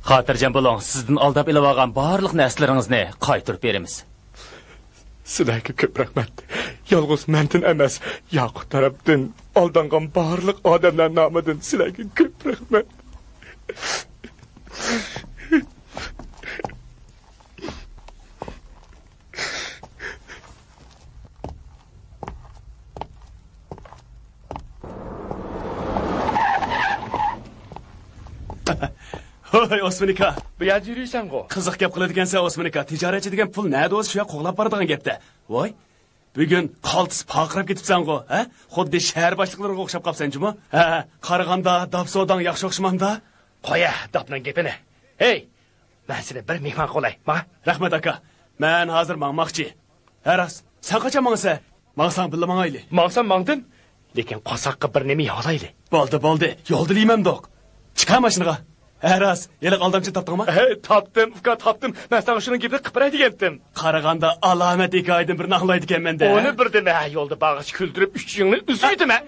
خاتىرجەم بولۇڭ، سىزدىن ئالداپ ئېلىۋالغان بارلىق نەرسىلىرىڭىزنى قايتۇرۇپ بېرىمىز. سىلەرگە كۆپ رەھمەت. يالغۇز مەندىن ئەمەس، ياقۇپ تەرەپتىن ئالدانغان بارلىق ئادەملەر نامىدىن سىلەرگە كۆپ رەھمەت. ھوي، ئوسمان ئاكا. بۇ يەردە يۈرۈيسەنغۇ؟ قىزىق گەپ قىلىدىكەنسەن، ئوسمان ئاكا. تىجارەتچى دېگەن پۇل نەدە بولسا شۇ يەرگە قوغلاپ بارىدىغان گەپتە. ۋاي، بۈگۈن قالتىس پارقىراپ كېتىپسەنغۇ، ھە؟ خۇددى شەھەر باشلىقلىرىغا ئوخشاپ قاپسەن جۇمۇ. ھە، قارىغاندا داپ سوداڭ ياخشى ئوخشىمامدا؟ قويە داپنىڭ گېپىنى. ھەي، مەن سېنى بىر مېھمان قىلاي، ماڭا. رەھمەت، ئاكا. مەن ھازىر ماڭماقچى. ھە راست، سەن قاچان ماڭىسەن؟ ماڭساڭ بىللە ماڭايلى. ماڭسام ماڭدىم. لېكىن قورساققا بىر نېمە يەۋالايلى. بولدى، بولدى. يولدا يەيمەندۇق. چىقار ماشىنىغا. ھە راست، ھېلىقى ئالدامچىنى تاپتىڭما؟ ھەي، تاپتىم، ئۇكا، تاپتىم. مەن ساڭا شۇنىڭ گېپىنى قىلىپ بېرەي دېگەنتىم. قارىغاندا ئالامەت ھېكايىدىن بىرنى ئاڭلايدىكەنمەن-دە. ئۇنى بىردىن ھە يولدا بارغىچە كۈلدۈرۈپ ئۈچ يۈزۈڭنى ئۈزۈۋېتىمەن.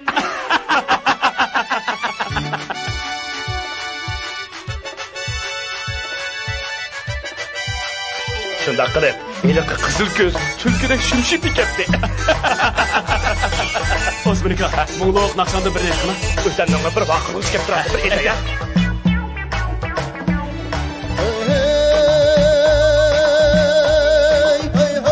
شۇنداق قىلىپ، ھېلىقى قىزىل كۆز تۈلكىدەك شۈمشۈيۈپ كەتتى. ئوسمان ئاكا، مۇڭلۇق ناخشاڭدىن بىرنى ئېيتقىنا. ئۆزۈمنىڭ بىر ۋارقىرىغۇسى كەپ تۇراتتى، بىر ئېيتاي.